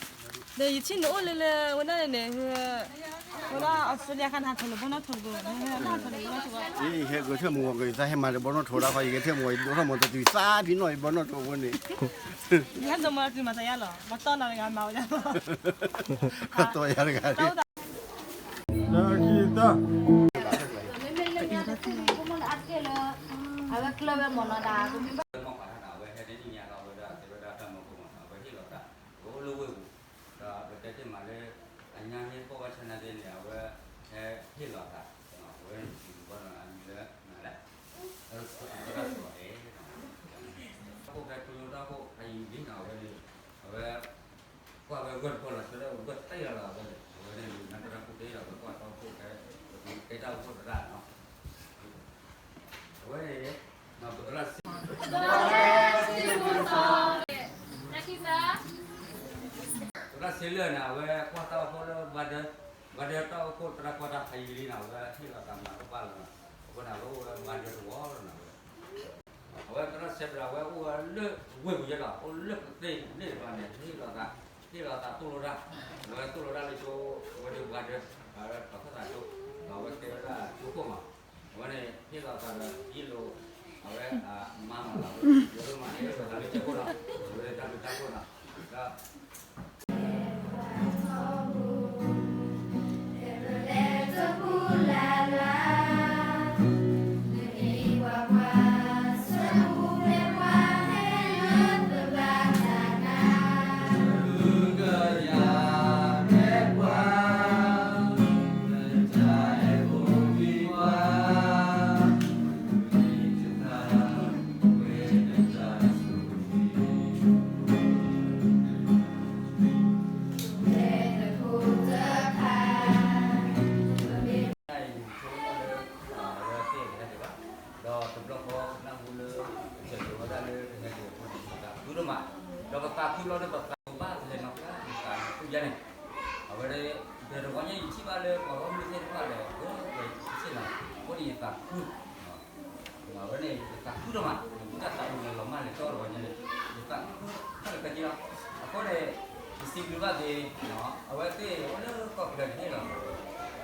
ဒီးယထံၣ်နအိၣ်လၢလၢ ဝဲဒၣ်န့ၣ်, ဝဲဒၣ် Australia ခါနဟးထီၣ်လၢဘီနီၣ်ထိးတဘိ, ဟဲဂဲၤထၢၣ်မုၢ်ဂီၤက့ၤ သးဟဲမၤဒီးဘီနီၣ်ထိးဒၣ်ဃီ ယဂဲၤထၢၣ်မုၢ်ဂီၤ ယဒိးထီၣ်မၤတတုၤသးဖံနီၣ်အံၤဘီနီၣ်ထိးအဃိန့ၣ်, ယဟဲဒိးမၤတတုၤမၤသးယါလီၤ, မၤတီၢ်နၤတဂၤမၤဝဲဒၣ်, တီၢ်ယၤတဂၤ, တၢ်ခံသၢ အဝဲကျၢၢ်ဝဲမ့ၢ်နီၤဒၣ်, မ့ၢ်ဘၣ်မ့ၢ်ပှၤတၢ်နၤ အဝဲဟဲတနံၣ်ညါဒီး အဝဲဒၣ်တဲဝဲဒၣ်တၢ်မၤခိၣ်မး အဝဲဟ့ၣ်လီၤသး, ပအိၣ်လၢဝ့ၢ်ပူၤ, ဒီးပတဲတ့ၢ်မးလၢ အညါမ့ၢ်ပိာ်ဘၣ်ဆၢနၤသ့န့ၣ် အဝဲဟဲဟ့ၣ်လီၤသး, အဝဲစံးဘီနီၤအမံၤလၢနၤလဲၣ်, တၢ်စီၤအဲၣ်, တၢ်ခိၣ်ဖဲထူယိတၢ်ခိၣ်အယံၤလံနီၤ အဝဲန့ၣ်, အဝဲ ကွၢ်ဝဲဂၢၢ်တခီလီၤ ဆၢလၢဂၢၢ်တၢ်ယၤလီၤ အဝဲန့ၣ်, အဝဲန့ၣ် နၢ်တရၢ်ခိၣ်တ့ၢ်လီၤ ဝဲကွၢ်တၢ်အိၣ်ဖှိၣ်ဖဲ, ကဲတၢ်အိၣ်ဖှိၣ်သရၣ်နီၤ, အဝဲန့ၣ်, ပသရၣ်စ့, သရၣ်စ့လၢာ်န့ၣ် အဝဲကွၢ်တၢ်အိၣ်ဖှိၣ်လၢဘၣ်ဒၢ, ဘၣ်ဒၢတၢ်အိၣ်ဖှိၣ်သရၣ်ကွၢ်တၢ်ဖးယံၤလံနီၤ အဝဲဟ့ၣ်လီၤသးမၤတဘၣ်လီၤနီၤ, အဃိန့ၣ် အဝဲအိၣ်ဝဲဘၣ်ဒၢတဝီလီၤနီၤ အဝဲ အဝဲသရၣ်စဲးဘြၤ အဝဲအိၣ်ဝဲလၢဝ့ၢ်ပူၤယဲလီၤ အိၣ်လၢပသ့ၣ်န့ၣ်တဖၣ်န့ၣ် ဟ့ၣ်လီၤသး, ဟ့ၣ်လီၤသးသိၣ်လိတၢ်, အဝဲသိၣ်လိတၢ်လၢကၠိ, အဝဲဒၣ်ဘှါဒၢ, အဝဲတီၤခၢၣ်သးကၠိ, ဒီးအဝဲကဲဝဲဒၣ်ကၠိခိၣ်မး, အဝဲန့ၣ် ဟ့ၣ်လီၤသးဒီးယ့ၣ်လိာ်, အဝဲအမါမးလီၤ, ယိၤဒိၣ်မးန့ၣ် ဟ့ၣ်လီၤသးလၢကၠိခိၣ်လီၤ, အဝဲဒၣ်တၢ်ဘျုးတၢ်ဖှိၣ်လီၤ, ဒီး ပ ဒီးပသးခုလီၤဒီးပသးဘၣ်လဲၤနီၣ်ဖျါသးခုယါန့ၣ်, အဝဲဒၣ် ဒီးတဂီၤညါယထံၣ်ဘၣ်လၢပှၤဂီၢ်မုၢ်သ့ၣ်တဖၣ်ဒီး အဝဲသ့ၣ်နီၤ, အဃိန့ၣ်ယသးခု, အဝဲန့ၣ် ယသးခုဒိၣ်မး, ယတၢ်သးအုးန့ၣ်လီၤမၢ်လဲၤကၠီတဂီၤညါန့ၣ်, ယသးခုခဲလၢာ်ခဲဆ့လီၤ. အဃိန့ၣ် ယစံးဘျုးဘၣ်က့ၤ အဝဲသ့ၣ်အိၣ်လၢကီၢ်ချၢန့ၣ်လီၤ.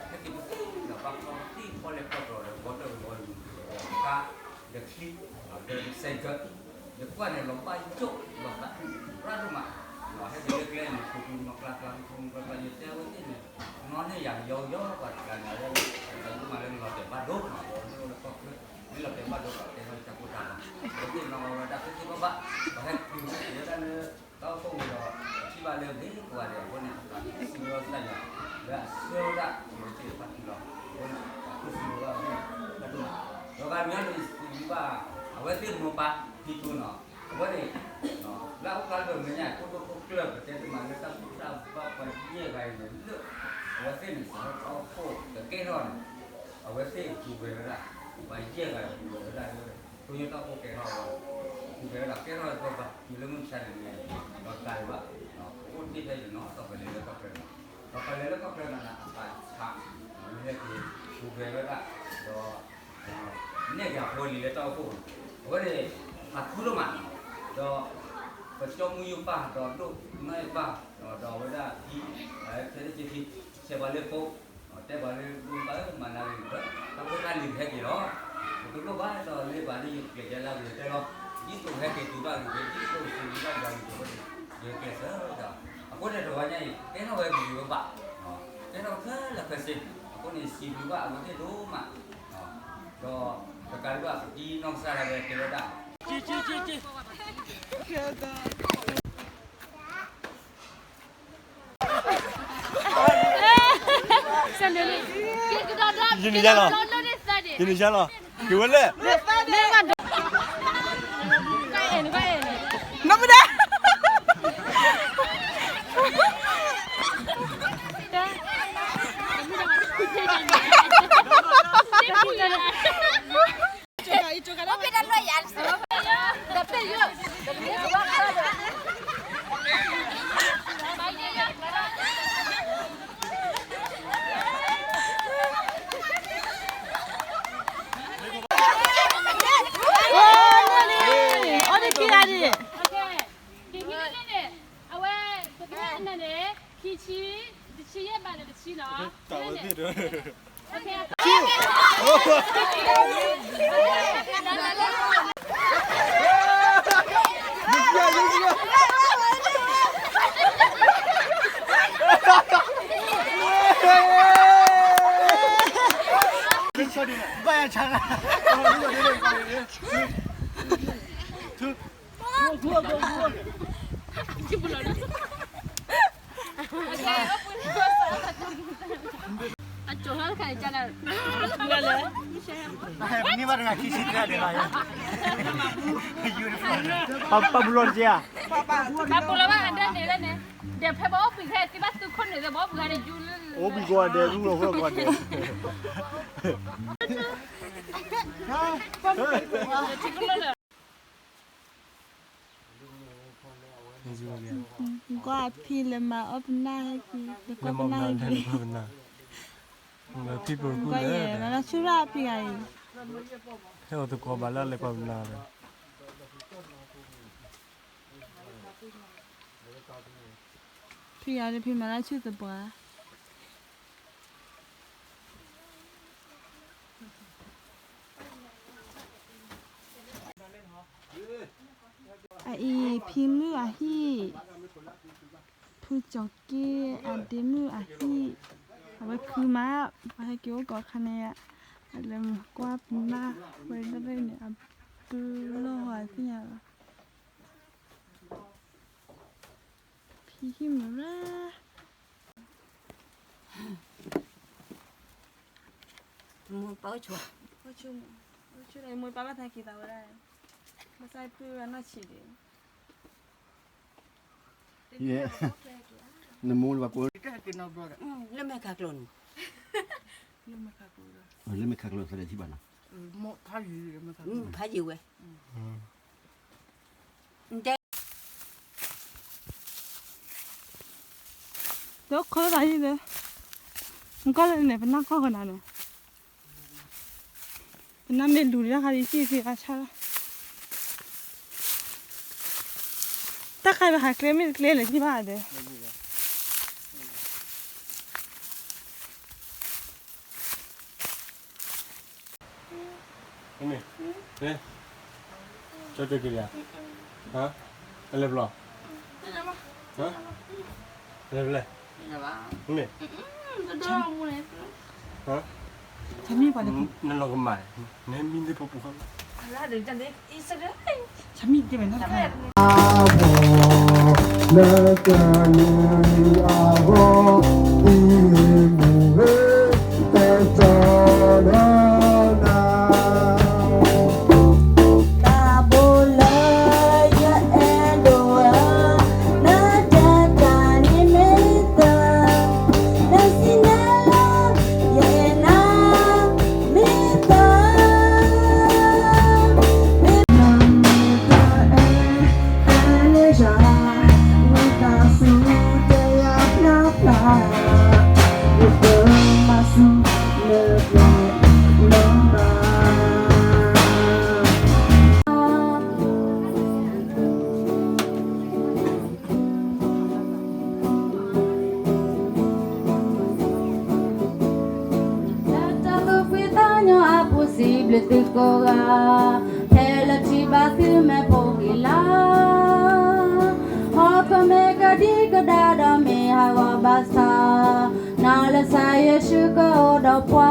ဟဲက့ၤပသ့လီၤ ဘၣ်ခီသ့ၣ်ခီလဲၤခီၣ်ကျီဒီး ဘီတၢၣ်ကဘီယူၤ ခါ ဒီးချံ ဒီးစဲးကၢး ဒီးကွၢ်န့ၣ် လီၤဘၣ်ယိၣ်လီၤသးအုးရၣ်ဒိၣ်မး, ဟဲက့ၤလၢကျဲန့ၣ် ခိၣ်ကျူနီၢ်ကျါကျါ ခိၣ်ကျူနီၢ်ကျါကျါ ယတဲဝဲသ့ၣ်န့ၣ် နီၢ်န့ၢ်ယၤယီယီပှၤတဂၤန့ၣ် အဝဲသ့ၣ်မၤလၢလီၤတဲာ်ဘၣ်ဒိၣ်မး ဒီးမ့ၢ်အိၣ်လၢကီၢ်ချၢ မ့ၢ်လီၤတဲာ်ဘၣ်ဒိၣ်ဘၣ် တဲထီၣ်တၢ်ကိၢ်တၢ်ဂီၤ အဝဲသ့ၣ်နီၣ်ဝဲဒၣ်သ့ၣ်သ့ၣ်ဘၣ်ဘၣ် ပှၤဟဲက့ၤဝဲဒၣ်လၢ တၢ်အိၣ်ဖှိၣ်ပူၤဒီး ထံၣ်ဘၣ်လၢမ့ၢ်ပှၤဒဲးအဃိန့ၣ် ပသးခုစံးဘျုးဘၣ်ကစၢ်ယွၤ လၢအဆှၢဝဲဒၣ်အဝဲသ့ၣ်တဖၣ်တုၤလီၤ. အဃိန့ၣ် ပသးခုစံးဘျုးဘၣ်အဝဲသ့ၣ်တဖၣ်ဒိၣ်မး, ဒီးဂၤမံၤန့ၣ်စံးဘျုးဘၣ် အဝဲသ့ၣ်မိၢ်ပၢ်ဖံဖုနီၤ, အဝဲန့ၣ် လၢအအိၣ်ဖျါလၢပမဲာ်ညါ ခိၣ်ဒိၣ်ခိၣ်ကျၢၢ် ပတဲတမံၤလၢတၢ်ဘူၣ်တၢ်ဘါပှၤယဲၢ်ဂၤအံၤန့ၣ်လၢ အဝဲသ့ၣ်န့ၣ် စးထီၣ်တၢ်အိၣ်ဖှိၣ်ကကဲထီၣ်န့ၣ် အဝဲသ့ၣ်ပူၤဖျဲးဝဲဒၣ် ပှၤယဲၢ်ဂၤပူၤဖျဲးဝဲဒၣ်လၢ ကညီတၢ်အိၣ်ဖှိၣ်ကဲထီၣ်အဂီၢ် ပူၤဖျဲးဝဲဒၣ်ကဲထီၣ်ဝဲပှၤ တုၤလၢမုၢ်မဆါတနံၤညါအံၤ ဒီးတၢ်ဒံးဘၣ် ပအိၣ်တ့ၢ်ဖဲအံၤနီၤ ဒီးပလဲၤလၢကီၢ်ချၢနီၤ, ဒီးပလဲၤလၢကီၢ်ချၢနီၤန့ၣ် အသးဆး မ့ၢ်ဟဲက့ၤပူၤဖျဲးဝဲဒၣ် ဒီး နဲၣ်က့ၤအဖိအလံၤလၢတၢ်အိၣ်ဖှိၣ်အဂီၢ်န့ၣ် အဝဲန့ၣ် သးခုဒိၣ်မးနီၤ, ဒီး ပကၠီမုၢ်ယိၣ်ပၢ် ဒီးဒိၣ်နီၢ်ယိၣ်ပၢ် ဒီးအဝဲဒၣ်ဖံ ဖဲလၢက့ၤဖံ ဆဲးပှၤလၢဖိ တဲပှၤလၢဒိၣ်ပၢ်ဧၢ မၤနၤဂ့ၤ တၢ်ဖိတၢ်လံၤကဟဲက့ၤလီၤ, ပတလိၣ်ဘၣ်ဒီးလၢပှၤဒ်ယကကျဲးကဲလၢကလဲၤတဲလီၤ, ဒ်သိးဟဲက့ၤတုၤဘၣ်ဂ့ၤဂ့ၤ ဒ်သိးစံးဘျုးဘၣ်ယွၤဂ့ၤဂ့ၤ ယကကျဲးစၢးဒီး အဃိန့ၣ်တဂီၤညါအံၤ ကဲထီၣ်ဝဲဂ့ၤဂ့ၤဘၣ်ဘၣ်, ကဲထီၣ်ဝဲခဲလၢာ်ခဲဆ့, အဃိန့ၣ်စံးဘျုးဘၣ်အဝဲသ့ၣ်ဒိၣ်မး, ဒီးတကးဒံးဘၣ် ပဒ်နီၢ်ကစၢ်ဒၣ်ဝဲတဲဝဲဒၣ် ယန့ၣ်ယါလီၤ, ယန့ၣ်ယါလီၤ, က့ၤဝဲလဲၣ်, နမ့ၢ်ဒၣ် အီၣ်ဒံးက့ၤဂၤဒံး, က့ၤဟံးန့ၣ်န့ၣ်, အဝဲ ပကဟဲတနၤန့ၣ် ခံဆံ, တဆံယဲၢ်ဘးဒီးတဆံနီၤ, ဘၣ်ယၤဆါလၢ အကၠိဟဲခါကလဲၣ်, န့ၢ်ဘၣ်တဂၤခံဆံတဂၤဒံးဘၣ်, ပှၤပှၤပူၤလီၤတက့ၢ်ဧါ, ပှၤပူၤလီၤဘၣ်အဒဲန့ၣ်လၢန့ၣ်, ဒီးဖဲပှၤအိၣ်ဘှံးခဲအံၤ သ့ဘၣ်သုးခိၣ်န့ၣ် ဒီးပှၤအိၣ်ဘှံးဂၤန့ၣ် ယူလၢ အိၣ်ဘှံးကိးဂၤဒဲး သူၣ်လီၤဃီကိးဂၤဒဲး ကွၢ်ဖံးလဲၤမၤအီၣ်ပနၢ်ဟဲက့ၤ လဲၤကွၢ်ပနၢ်ဟဲက့ၤ, ကွၢ်ယဲၢ် မၤလၢဆူၣ်ရၣ်ဖံးဂၤအံၤ, ဟဲအိၣ်သကိးဘၣ်လၢလဲၤကွၢ်ပနၢ်ဒီး ဖံးဂၤဒီးဖံးမၤလၢဆူၣ်သပှၢ် အအံၤ ဖံမုၣ်အဟံၣ်, ဖုကၠီၤက့ၣ် အဒ့မုၣ်အဟံၣ်, အဝဲခုမး, ပှၤဟဲက့ၤအိၣ်ကိးခါန့ၣ်, အလဲၤမၤကွၢ်ပနၢ်ဝဲဒၣ်န့ၣ် အပလီၢ်ဟီသ့ၣ်ညါလီၤ, ဖံဟံၣ်မုၢ်ရၢ မုၢ်ပှၢ်အိၣ်ဆိး, အိၣ်ဆိး, အိၣ်ဆိးဒီး မုၢ်ပှၢ်ဘၣ်သးက့ၤသးဝဲဒၣ်, ဘၣ်ဆၣ်ပုၢ်ဝဲနီၢ်ဆံးဒံး, ယဲ, နမိၢ်လၢပှၤကိး, လၢမဲာ်ခးကျိၤန့ၣ်, လၢမဲာ်ခးကျိၤသရၣ်ထံဘၣ်နီၤ, ဖးယံၤဝဲ, တဲ လၢခီသးဟံၣ်လၢ နကီၢ်လၢန့ၣ် ပနၢ်ကီၢ်ကနၤန့ၣ် ပနၢ်မ့ၢ်လူၤတၢ်ခါဒ်ဟံၣ်သ့အါဆါလီၤ. တၢ်ခါပဟးကျဲမ့ၢ်တကျဲလဲၣ် ဟံၣ်ဘၣ်ဒီး မ့ၢ်, ကၠီတဲက့ၤလံ, ဟါ, အလဲၤဘျီ, ဟါ, အလဲၤဘျီ, မ့ၢ်, ဟါ, နလီၤကမၣ်, နမံသ့ၣ်ဖိပူၤခါ, လၢတၢ်န့ၣ်အဂီၢ်, တၢ်ဘိလၢယအဲၣ်ဒိးဝဲ, လၢတၢ်န့ၣ်မ့ၢ်တၢ်, နစံးန့ၣ်လၢ ယအဲၣ်နၤ မ့ၢ်တၢ်, မ့ၢ် လၢတၢ်သူၣ်ဖှံသးညီအပူၤ စံးဘျုးသုကိးဂၤ, ဖဲလၢထံၣ်ဘၣ်သုမ့ၢ်ဖိဂံၢ်လါ, ဟီၣ်ခိၣ်မ့ၢ်ကဒံကဒါဒီးမ့ၢ်ဟးဂီၤဘၣ်ဆၣ်, နီၢ်လၢကစၢ်ယ့ၣ်ၡူးကအိၣ်ဒီးပှၤ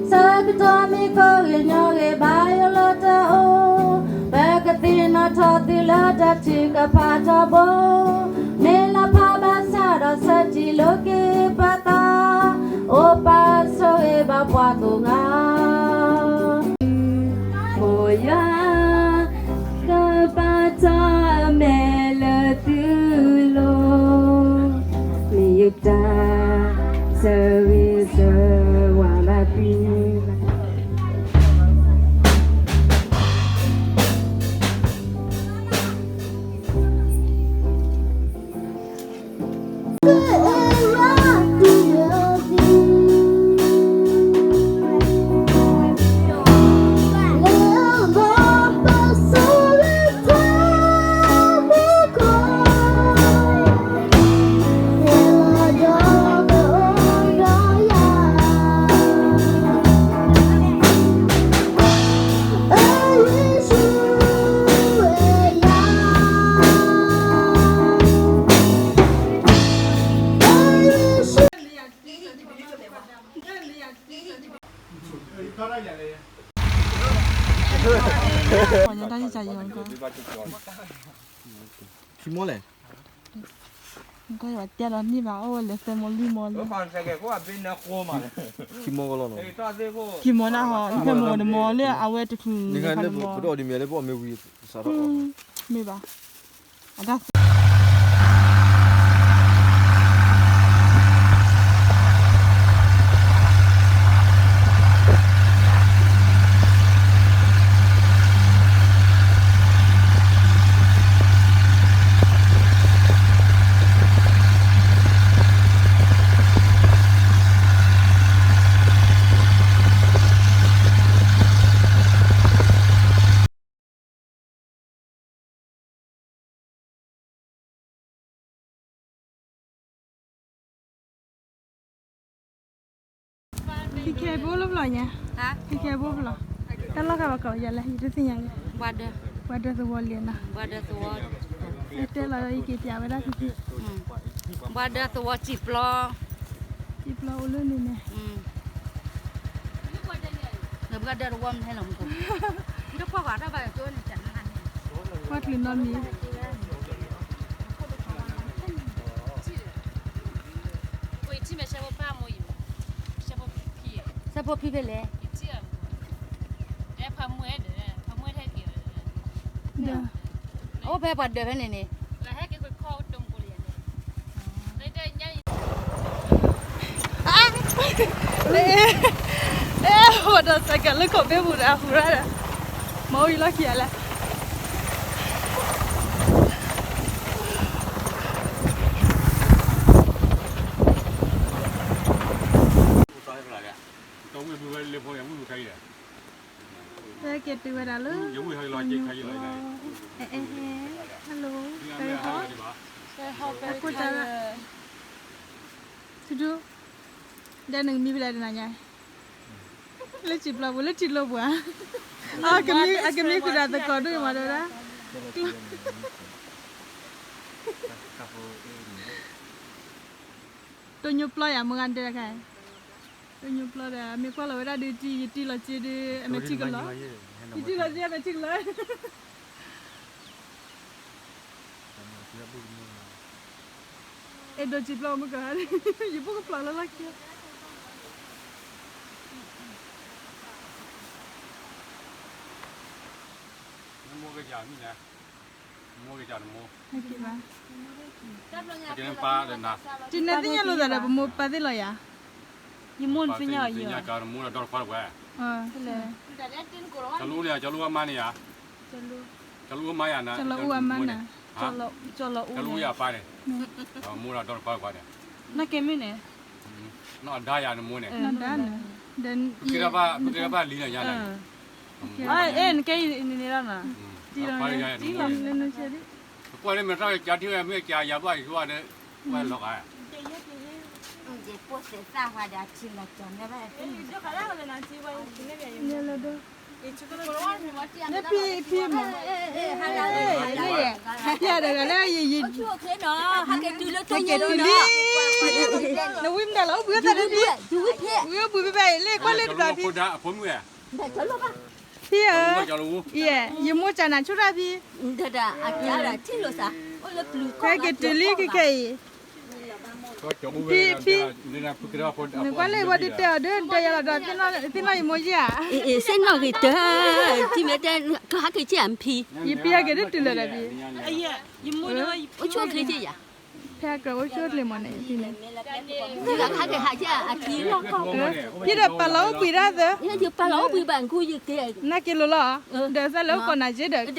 ဆၢကတီၢ်မ့ၢ်ကိးဂ့ၤညီဂ့ၤ ဘၣ်ယိၣ်လၢတအိၣ်, ပကသ့ၣ်နီၣ်ထီၣ်သုလၢတၢ်ထုကဖၣ်ထီဘိ, မ့ၢ်လၢဖးဘၣ်ဆၣ်ဒီးဆၢထံၣ်လိာ်က့ၤပသး, အိၣ်ပာ်ဆိၣ်ဂ့ၤဘၣ်ပှၤကိးဂၤ ဖိယွၤ ကပာ်ထီၣ်အမဲာ်လၢသုလိၤ, မ့ၢ်ယတၢ် ဆၢဂ့ၤဆၢဝါဘၣ်သု ခံမီလဲၣ်, တဲလီၤန့ၢ်ဘၣ် အိၣ်ဝဲလဲၤသဲမီၤလွံၢ်မီၤလံ, ခံမီကလီလီၤ, ခံမီနၢ်ဟီ ဖဲမီၤတမီၤလၢအဝဲတချုးန့ၣ် ပဒိၣ်ဒ်မ့ၢ်လၢပအီၣ်မ့ၢ်ဝံၤစးထီၣ်, မ့ၢ်ဘၣ် အတၢ် ခံခဲဘိလၢပျီညါ, ခံခဲဘိပျီ, တၢ်လီၢ်ခါဘၣ်ကိးယၤလဲၣ် ယတသ့ၣ်ညါက့ၤ, ပှၤဒၢးသဝီလံနီၤ, တဲလီၤယက့ၤပျးဝဲဒၣ်ခံခံ, ပှၤဒၢးသဝီစံာ်ပျီ, စံာ်ပျီအိၣ်လၢန့ၣ်န့ၣ် နပှၤဒၢးတဝီမ့ၢ်ဟဲလီၤမူခိၣ်, ကွၢ်ချုးနီတမံၤ, ဆၢဖိဖံဖဲလဲၣ်, အိၣ်ဖဲပှၤဒၢးဖဲန့ၣ်န့ၣ် အဲ ဟိဒီးစဲးကဲးလၢခိးဘ့ၣ်ပူၤဒီးအဟူရၣ်ဒီး မၤအိၣ်အံၤလီၢ်ခံဂၤလဲၣ်. လၢဖိယဝံၣ်ခါအံၤလဲၣ်, ကဲတုၤဝဲဒၣ်လၢ ယဝံၣ်ခါအံၤလီၤ, အဲအဲဟဲ, hello, တၢ်ဟီ, အခိၣ်တၢ်, ထူထူ, ဒီးနကမံဖဲလဲၣ်တနၤညါ, လၢစံာ်ပျီပူၤ လၢထံကျိပူၤဧါ, အကမံဃုာ်ဒီးသကိးဒိၣ်မးဒီးဒၣ် တိညိပျီယၤ မ့ၢ်ဂၤဒဲးတခါ, တိညိပျီဒီး မ့ၢ်ကွၢ်လီၤဝဲဒၣ်ဒုး ယတံၢ်လီၤစ့ဒုး အမဲာ်ထံကလီၤ, ယတံၢ်လီၤစ့အမဲာ်ထံကလီၤ, အဲၣ်ဒိးစံာ်ပျီမုၢ်က, ယဘိၣ်ကဖျိးလၢလီၢ်ခံ နမိၢ်ကစၢ်မံၤလဲၣ်, နမိၢ်ကစၢ်နမိၢ်, တံၤနဲသ့ၣ်ညါလိာ်သးဒီး ပမိၢ်ပၢ်သ့ၣ်လီၤယၤ, ယမိၢ်သ့ၣ်ညါအီၤယၤ, နမိၢ်ဒီးဒီတခွါတပှဲၤ, ကၠီလူန့ၣ်, ကၠီလူအမါန့ၣ်ယၤ, ကၠီလူအမါယၤနၤ, ကၠီလူအမါနၤ, ကၠီလူယၤပၢ်န့ၣ်, မိၢ်ဒီးဒီတခွါတပှဲၤန့ၣ်, နကဲမ့ၢ်န့ၣ်, နီၢ်အဒါယၤနမိၢ်န့ၣ်, ပကဲထီၣ်ဘၣ်လံလီၤညါန့ၣ်, အဲၣ်နကဲအံၤန့ၣ်လီၤနၤ, တံၤလီၤ, ပကွၢ်လၢမဲာ်တၢ်ကစၢ်ထံဝဲမ့ၢ်ကစၢ်ယၤဘၣ်ယၤဒီး, ဝဲလီၤဂာ်, ဖံဖံမး, ဖံတဂၤလၢယ, နဝံမတၤလီၤ အိၣ်ဘှံးသးတဘ့ၣ်, ဝံအိၣ်ဘှံးဖဲဖဲအံၤ လၢကွၢ်လၢတဘျီဖံ, ဖံဧၢ, ယမိၢ်ကၢ်နၤ ဆိၣ်တၢ်ဖံ, ဖဲက့ၤတုၤလံခဲခဲအံၤ, ဖံဖံ, နကွၢ်လၢပှၤဒုးတဲအီၤဒီး နတဲယၤလီၤဒီး သ့ၣ်နီၣ်ယမိၢ်ယၤ, သ့ၣ်နီၣ်ဂ့ၤတၢ်, ထံၣ်မ့ၢ်တဲ, ကဟဲက့ၤက့ၤဧါ ဖံ, ယဖံဟဲက့ၤဒုးတုၤလၢၤဒီးဖံ, အိၣ်ဆိၣ်ချ့က့ၤယၤ, ဖဲအကြၢးအိၣ်ဆိၣ်ချ့မးန့ၣ်, ဖံန့ၣ်, ဖံဒီးပာ်လီၤအိၣ်ဘှံးတၢ်သၢ, ယပာ်လီၤအိၣ်ဘှံးဘၣ် နကူယက့ၤ, နက့ၤလိၤလီၤ, ဒီးသးလၢအိၣ်ကိးနၤက့ၤဒီး, န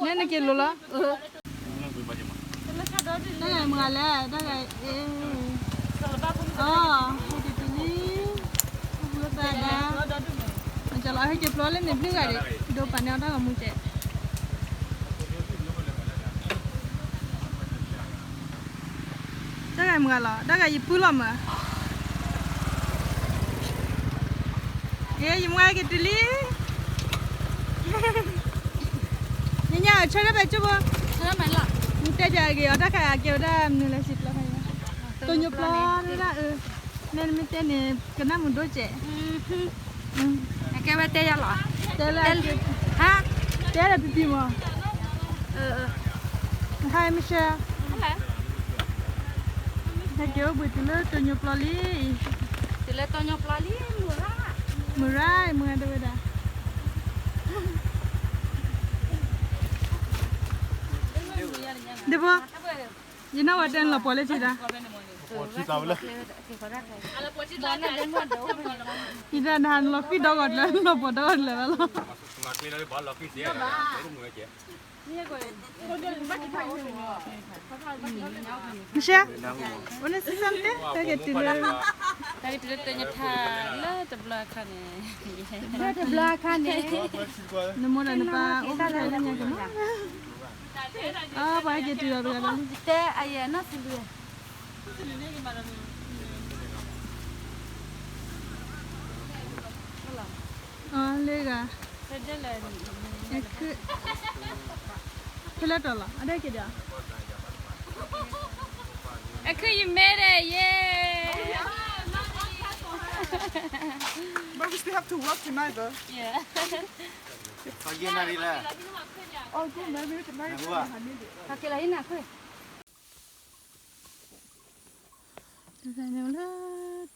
နက့ၤလိၤလီၤ တၢ်ဂၤမုၢ်ဂၤလဲၣ်, တၢ်ဂၤအံၤ, အီ, ဟဲက့ၤတုၤလံ, အကၠီလီၤ ဟဲက့ၤဖျိလၢန့ၣ်ဘျုးဂၤဒံး, ဒိးပာ်န့ၢ်အီၤတၢ်ဂီၤမူကဲး, တၢ်ဂၤမုၢ်ဂၤလီၤ, တၢ်ဂၤယပုၢ်လီၤမး, ယမုၢ်ဂၤက့ၤတုၤလံ, ညါအဆၢထၢၣ်ဖဲကၠိဖိ, နတဲပၠးက့ၤအီၤတၢ်ခါအကဲဝဲဒၣ်မနုၤလဲၣ်စံးပျီခါ, တိညိပျီဒၣ်အၢ, နဲနမ့ၢ်တဲန့ၣ် ကနၣ်မုာ်ဒိၣ်ကဲး, ကဲဝဲတဲယၤလီၤ, တဲလၢ, တဲလၢပံပံမး, နဟါမ့ၢ်ဆၢ, ဟဲက့ၤအိၣ်ဘှံးတုၤလၢတိညိပျီလံ, တုၤလၢတိညိပျီလံ, မုၢ်ရၢ်, မုၢ်ရၢ်တဲဝဲဒၣ် ဒ်ဘိ, ယနၢ်ဝဲတဲလီၤပှီၤလၢထံတၢ်, ယတၢ်နဟးလီၤဃံဒီဂီၤတလၢ လီၤပှီၤဒီဂီၤတလၢဘၣ်လီၤ, မရှဲ, အိၣ်န့ၣ်စံးစၢ်တဲ တၢ်က့ၤတုၤလၢ, တၢ်က့ၤတုၤလၢတညထါလၢတဘျီအခါန့ၣ်, လၢတဘျီအခါန့ၣ်, နမိၢ်ဒီးနပၢ်အိၣ်ဖဲလဲၣ်ညါကမး, အပှၤဟဲက့ၤတုၤဒီးတဂၤဒီး, တဲအယဲၢ်နီၢ်စလံ, အလၢဂၤ, ဖဲလဲၣ်တီၤလီၤ အဒဲက့ၤဒီး, အခု you made it, yay! But we still have to work tonight though. Yeah. တၢ်လၢ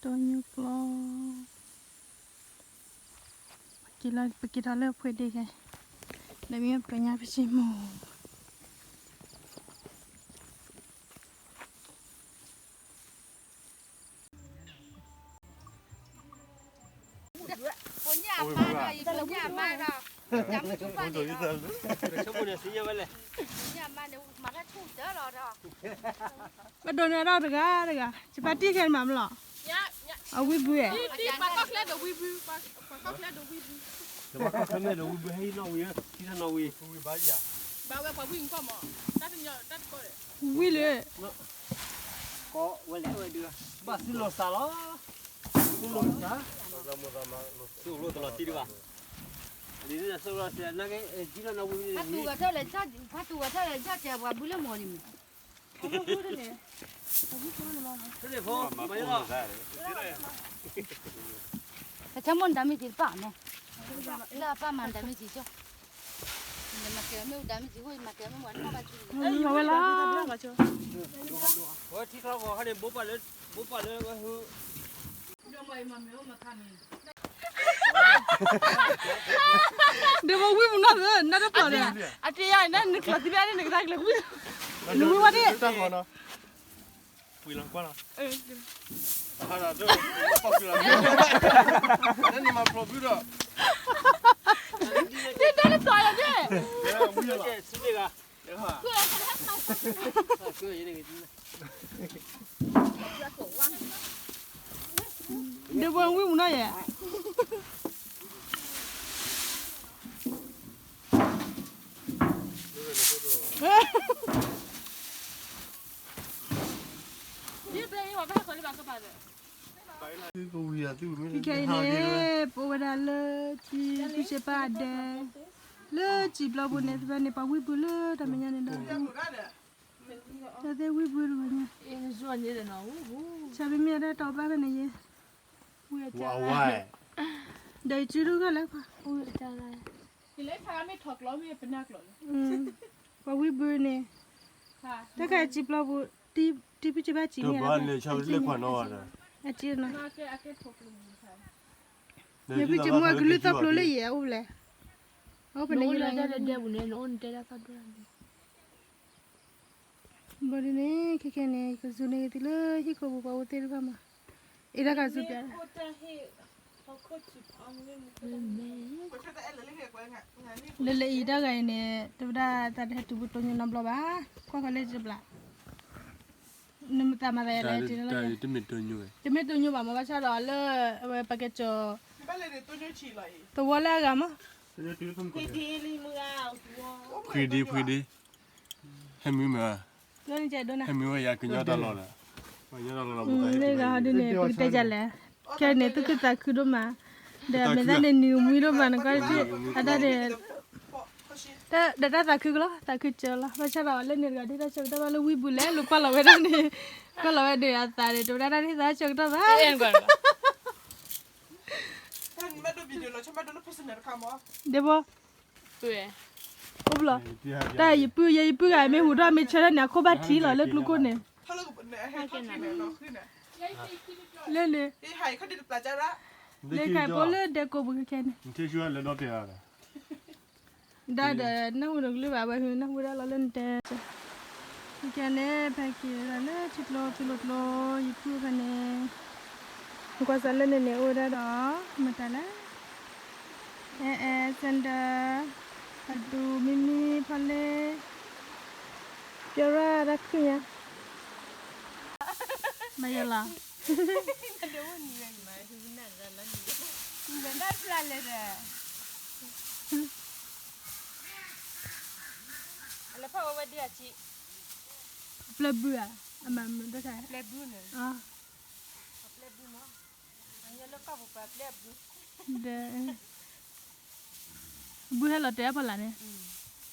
တိညိပျီ, ပက့ၤထီၣ်လၢဖှ့ဒ့ခဲ, ဒီးမ့ၢ်ပကညါပစံမိၢ် ဘၣ်ဒိးန့ၢ်ဒီးတဂၤတဂၤ, ယပာ်တံၢ်ခဲမးမလီၤ, အဝံဘုဧါ, ပှၤကီၢ်ချၢဒီးဝံဘု, ပှၤကီၢ်ချၢဒီးဝံဘု, ပှၤကီၢ်ချၢဒီးဝံဘု ဟဲဟံးနီၣ်ဝံၤ, ဟံးထီၣ်နီၣ်ဝံၤ, ဘၣ်ဝဲပှၤဝံၣ်ကီၢ်မး, တၢ်တညီတၢ်တကီၢ်ဒီး, ဝံၤလၢ ကိးဝဲလဲၣ်ဝဲဒုး, ဘၣ်သုလိာ်သးလီၤ, သုလိာ်သး, သုလိာ်တလီၤတံၢ်ဒံးဘၣ်, ဒ်သိးနာ်က့ ဟံးထီၣ်နီၣ်ဝံၤ, ဖါတူၢ်ဝဲထီၣ်လဲၤ, ဖါတူၢ်ဝဲထီၣ်လဲၤ ကၠီၣ်တဲာ်ပှၤဘုလၢမီၢ်န့ၣ်မ့ၢ် ပဆိမိၣ်နတၢ်မ့ၢ်စ့ၢ်တပာ်နီၤ, လၢအပၢ်မၤနတၢ်မ့ၢ်စ့ၢ်ကီး, နမၤကဲမ့ၢ်ဝဲတၢ်မ့ၢ်စ့ၢ်ကီး ယမၤကဲမ့ၢ်ဝဲတၢ်မ့ၢ်စ့ၢ်ကီး, ဝဲလီၤ, ဝဲထံချီကီးဟဲန့ၣ် ဘိပာ်လၢ, ဘိပာ်လၢဝဲဟု ဒီးပဝံမုၢ်နီၢ်သၢ နတကျီၤဒီး, အတယၤန့ၣ် နကျီၤသံဘၣ်န့ၣ် နကတၢ်ကျဲၤဝံ, နဝံဝဲဒၣ်, ပှံၤလီၤကွၢ်လီၤ, နမၤဖျိးဘုဒီး, နတၢ်လၢကျီၤလီၤန့ၣ်, ဒီးပဝံမုၢ်နီၢ်ယဲၢ် ခဲအံၤန့ၣ် ပအိၣ်ဝဲဒၣ်လၢ ထံဆူၣ်ရှဲပၢ်အဒဲ, လၢစံာ်ပျီပူၤန့ၣ် သဘဲန့ၣ် ပှၤဝံပူၤလၢတၢ်မဲာ်ညါန့ၣ်ဒီး, တၢ်သ့ၣ်ဝံပူၤတဂီၢ်ညါ, ဆၣ်မ့မ့ၢ်အတၢ်တီဘၣ်ဖဲန့ၣ်ယဲၢ်, ဒီးယစုဒိၣ်ဂၤလၢခွါ, ပှၤဝံပူၤန့ၣ်, တၢ်ခါစံာ်ပျီပူၤ, တံၤဖုစံာ်ဘၣ်စံာ်န့ၣ်, အစံာ်နီၤ, ယဖုစံာ်မူအကလုၢ်သီၣ်ဖျိလၢယဲၢ်အအိၣ်ဖဲလဲၣ်, အအိၣ်ဖဲန့ၣ်ယဲၢ်လီၤ, ဘၣ်ဒ်န့ၣ် ခဲခဲန့ၣ် ကစူၢ်န့ၢ်က့ၤသုလၢဟံၣ်ခိၣ်ပူၤပှၤအိၣ်သ့ၣ်တဖၣ်မး, အ့ၣ်တၢ်ကစူၢ်ပျး, လၢလၢအံၤတၢ်ဂၤအံၤန့ၣ် တဝဲဒၣ်သးတဟဲတုၤပူၤတိညိနီတဘျီဘၣ်, ကွၢ်ဃီလၢတဘျီ, နမ့ၢ်သးမၤသးယၤလဲၣ်, တမ့ၢ်တိညိဘၣ်မ့ၢ်ဘၣ်ဆၣ်ဒီးလၢ အဝဲပကဲကၠီၤ, သဝီလၢအဂၤမး, ဖှံဒံဖှံဒံ, ဟဲမံမ့ၢ်, ဟဲမံဝဲယၤကညီတၢ်လီၢ်ဒီး, မ့ၢ်ဂၤဟီဒ်န့ၣ် ပကတဲယၤလဲၣ်, ခဲန့ၣ် သူၣ်ခုသးခုဒိၣ်မး, ဒီးမဲာ်သၣ်န့ၣ်နံၤမှံဒိၣ်မး နကွၢ်, အတၢ်န့ၣ် ဒီးတၢ်သးခုကလီၤ သးခုစၢၤလီၤ ဘၣ်ဆၣ်ဒီးလၢန့ၣ်တဂၤဒ်တၢ်ဆၢကတီၢ်ဘၣ်လၢဝံပူၤလဲၣ် လိာ်ကွၢ်လီၤဝဲဒၣ်န့ၣ်, ကွၢ်လီၤဝဲဒၣ်အသးန့ၣ် တဝဲဒၣ်တၢ်န့ၣ်သးဆၢကတီၢ်ဘၣ်, ဒဲဘီ, အိၣ်ဘျီ, တၢ်ယပုၢ်ယဲ ယပုၢ်ဂၤမ့ၢ်ဟူးထီၣ်မ့ၢ်ဆၢထၢၣ်န့ၣ် အခိၣ်ဘၣ်ထံလီၤလၢကျူခိၣ်န့ၣ်, လၢန့ၣ်, လၢခါအံၤပိလၢဒဲကိးပူၤခဲခဲန့ၣ် ဒၣ်ဒီးနၢ်ဟူတကလုာ်ဘၣ်ဝဲ နၢ်ဟူဒၣ်လီၤလၢနတဲ, ကဲန့ၣ် ဖဲက့ၤလၢထံကျိသံလိာ်ကျိ ယပုၢ်ဖဲန့ၣ်, ကွၢ်စးလၢန့ၣ်န့ၣ် အိၣ်ဝဲဒၣ်ဒီး မတၤလဲၣ်, အဲအဲ စဲဒၢ, အဒူ မံမံ ဖီလ့, ပျီရၣ်တၢ်ခုၣ်ညါ, မယလီၤ အလဲၤဖီၣ်ဝဲဝဲဒုးအဆံး, ပျဲဘုဧါ, အမၤမုာ်တခါ, ပျဲဘုန့ၣ်, ဒီး, ဘုဟဲလီၤတဲာ်အဖီလာ်န့ၣ်,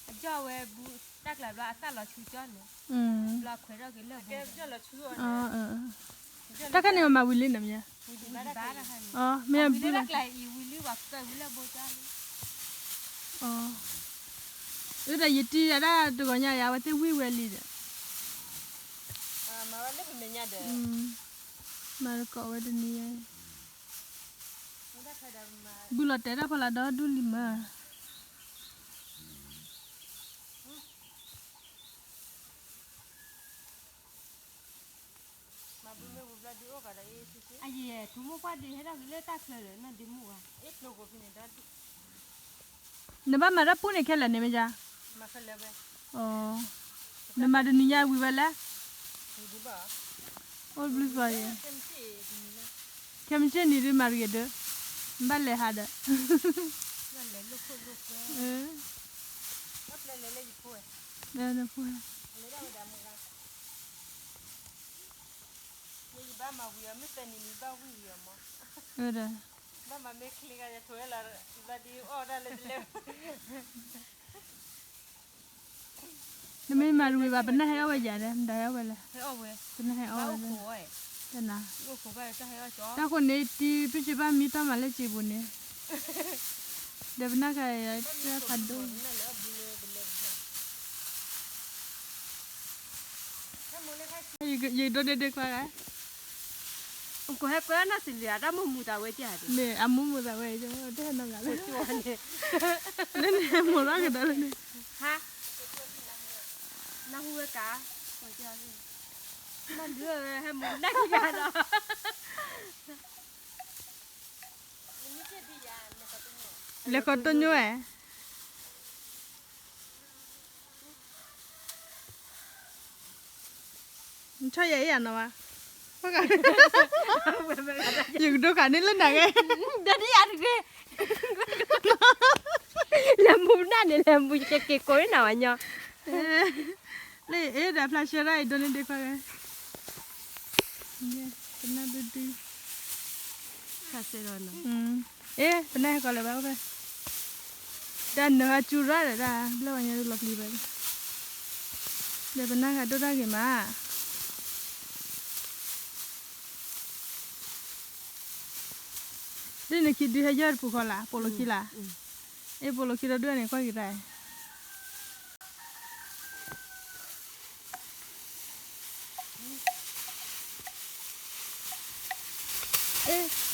အကၠီဝဲဘု, တၢ်ကျးဘျီအသၣ်လီၤဆူကၠီန့ၣ်, ဘျီခွဲးထီၣ်က့ၤလၢဘိ, တၢ်ခါန့ၣ်မၤဝံၤလံန့ၣ်မ့ၢ်, မ့ၢ်ဘုလီၤ, အၢ ဒီးယတံၤဒၣ်တဂီၤညါယၤ အဝဲသ့ၣ်ဝံၣ်ဝဲလံဒီး, မၤတကိးဝဲတနံၤယၤ, ဘုလီၤတဲာ်တၢ်ဖီလာ်ဒီဒူၣ်လံမး. နဘၣ်မၤတၢ်ပူန့ၣ်ခဲလၢာ်န့ၣ်မ့ၢ်ယါ, နမၤတနံၤညါဝံၤဝဲလဲၣ်, အိၣ်ဘျုးစွၤယဲၢ်, ခဲမုၢ်ဆ့ၣ်နံၤဒုးမၤတဂ့ၤဒုး, ဘၣ်လဲၤဟးဒီး, နမ့ၢ်မၤတဝံၤဘၣ် ပနၢ်ဟဲအီၣ်ဝဲယၤဒီး မတၤဟဲအီၣ်ဝဲလဲၣ်, ပနၢ်ဟဲအီၣ်ဝဲ, တနၤ, တၢ်ဃိန့ၣ် တံၤပစံးဘၣ်မံတၢ်မၤလၢစံာ်ပူၤန့ၣ်, ဒီးပနၢ်ခါယၤတၢ်ဖးဒိၣ် ယကဒိးဒ့ဒ့ခွါဂၤ, ကဟဲကွဲနီၢ်စံလံၤ အတၢ်မူမူသးဝဲကဲ, မ့ၢ်အမူမူသးဝဲ, တဟဲနီတဂၤလၢ, လၢန့ၣ်မိၢ်လီၤကဒီးလၢန့ၣ်, နၢ်ဟူဝဲကါ, မၤဒုးဝဲဟဲမူနၢ်ကံဂၤဒီး လဲၤခီတိၢ်ညိဝဲ, နဆီၣ်ယၤအ့ၣ်ယၤနီၤဘၣ်, ယကဒိခးန့ၢ်လၢနၤဂ့ၤ, ဒီးဒ်ယၤတဂ့ၤ, လဲၤမူနၢ်န့ၣ် လဲၤမူယကက့ၤကိးန့ၢ်နၤဝဲညီ လၢအ့ၣ်ဒီးဖျါဆှၢတၢ်အံၤဒိးန့ၢ်ဒ့ခွါဂၤ, ပနၢ်ဒုဒု, အ့ၣ် ပနၢ်ဟဲကီးလၢၤဘၣ်အိၣ်ဖဲ, တၢ်နၢၤဟးစူၤရၣ်ဒီးတၢ်ဘျၢၣ်ဝဲညါလီၤပျံၤဘၣ်, ဒီးပနၢ်ဂၤဒိၣ်တၢ်ဂ့ၤမး ဒ်န့ၣ်ခံဒုဟဲယီၢ်တပူၤဃီလၢ် ပိာ်လိာ်ခံလၢ်, အ့ၣ်ပိာ်လိာ်ခံဒီဒုန့ၣ် ကွၢ်က့ၤတၢ်, အ့ၣ်,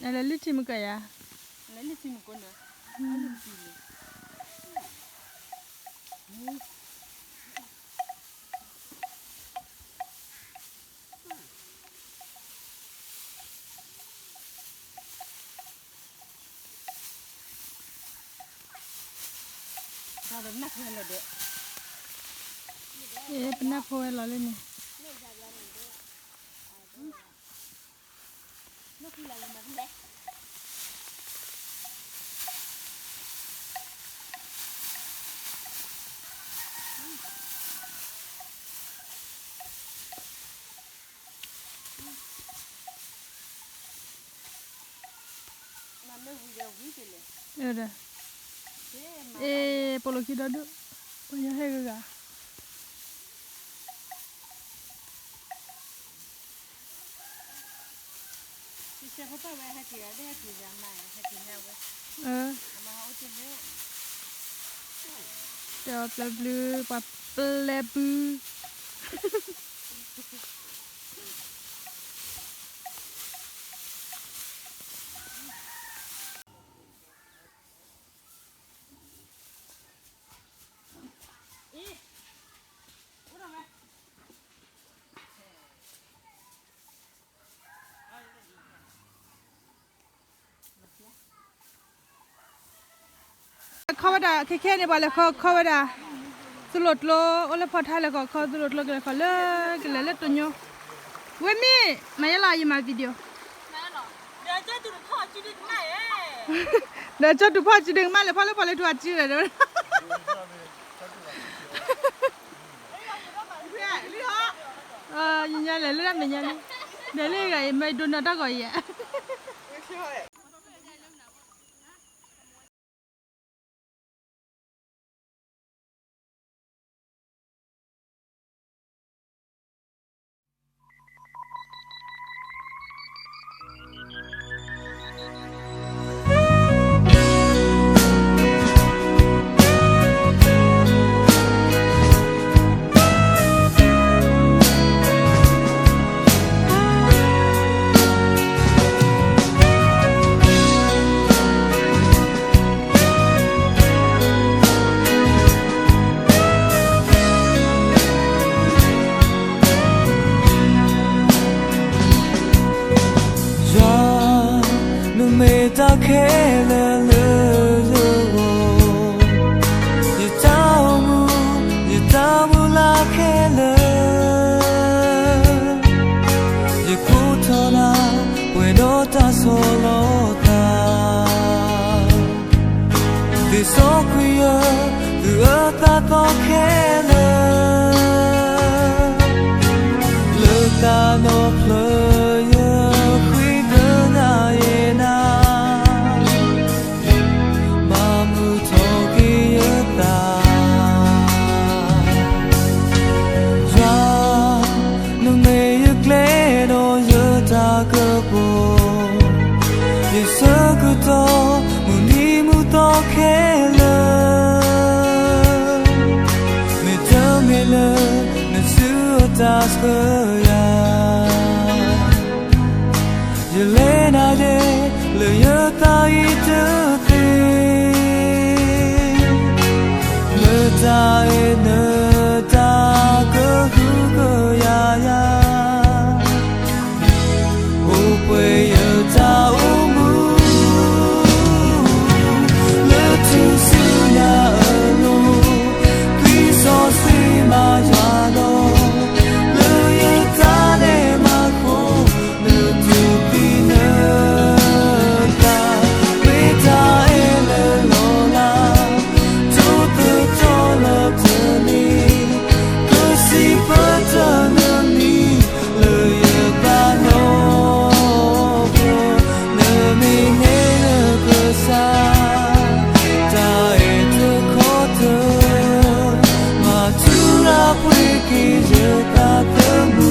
လဲၤလံထံမုၢ်ကယၤ, ပနၢ်ဖိဝဲလီၤလၢန့ၣ်, အ့ၣ် ပိာ်လိာ်ခံဒီဒုၣ်, ပှၤညီဟဲဂၤဂၤ တဲအီၤပျဲဘျုး ပှၤပျဲဘျုး. Cover ဒၣ် ခဲခဲန့ၣ် ပှၤလဲၤခီ cover ဝဲဒၣ် သူၣ်လိာ်ကျိ အိၣ်လၢဖီထါ လဲၤခီခီ သူၣ်လိာ်ကျိ ကလဲၤခီလၢ ကလဲၤလၢတိညိ ဝဲမ့ၢ် မၤယဲလီၤ ယမၤ video ဒီးကၠီတူာ်ဖီၣ်စုဒုကမၣ် လဲၤဖီလၢဖီလၢထူအစုလဲၣ်ဒီး ယညါလဲၤလၢတၢ်မဲာ်ညါန့ၣ် ဒီးလၢဂၤအံၤ မ့ၢ်ဒိးနၤတၢ်ဂီၤအံၤဧါ. ခဲလၢာ်လၢယဂီၢ်, ယတၢ်အိၣ်မူ, ယတၢ်မုၢ်လၢ်ခဲလၢာ်, ယခိၣ်ထီၣ်ဒၣ်ပှဲၤဒီးတၢ်ဆီၣ်လီၤသး, သ့စီကွံာ်ယၤ, သူၣ်အၢသးသီခဲလၢာ်, လၢတၢ်နီၢ်ဖျၢၣ်ယဃ့ကညးယဲနၤ, မၤမုာ်ထီၣ်က့ၤယသး, ယွၤ, နမ့ၢ်ယကျဲဒီးယတၢ်ကပီၤ, ယဆၢကတီၢ်မုၢ်နံၤမုၢ်သီခဲလၢာ်, မ့ၢ်တမ့ၢ်လၢနစုအတၢ်ဆှၢယၤ, ယလဲၤနၤဒဲးလၢယသးအံၤတသ့, နတၢ်အဲၣ်နတၢ်ကဟုကယာ်ယၤ, အိၣ်ပှဲၤယတၢ်အိၣ်မူ လၢထူၣ်စုညါအလိၤ, သွံၣ်စီဆှံမၤယွၤလီၤ, လၢယတၢ်ဒဲးမၤဃိ နထူၣ်ဖျဲးနသး, မ့ၢ်တၢ်အဲၣ်လၢလီၤလး, ထိၣ်သတြီၤလၢတန့ၢ်, ကစံးပတြၢၤနမံၤလၢယသးနီၣ်, နမ့ၢ်န့ၢ်လၢကစၢ်, တၢ်အဲၣ်တခီတၢၢ်, မၤထူရၤပှ့ၤက့ၤယသးသမူ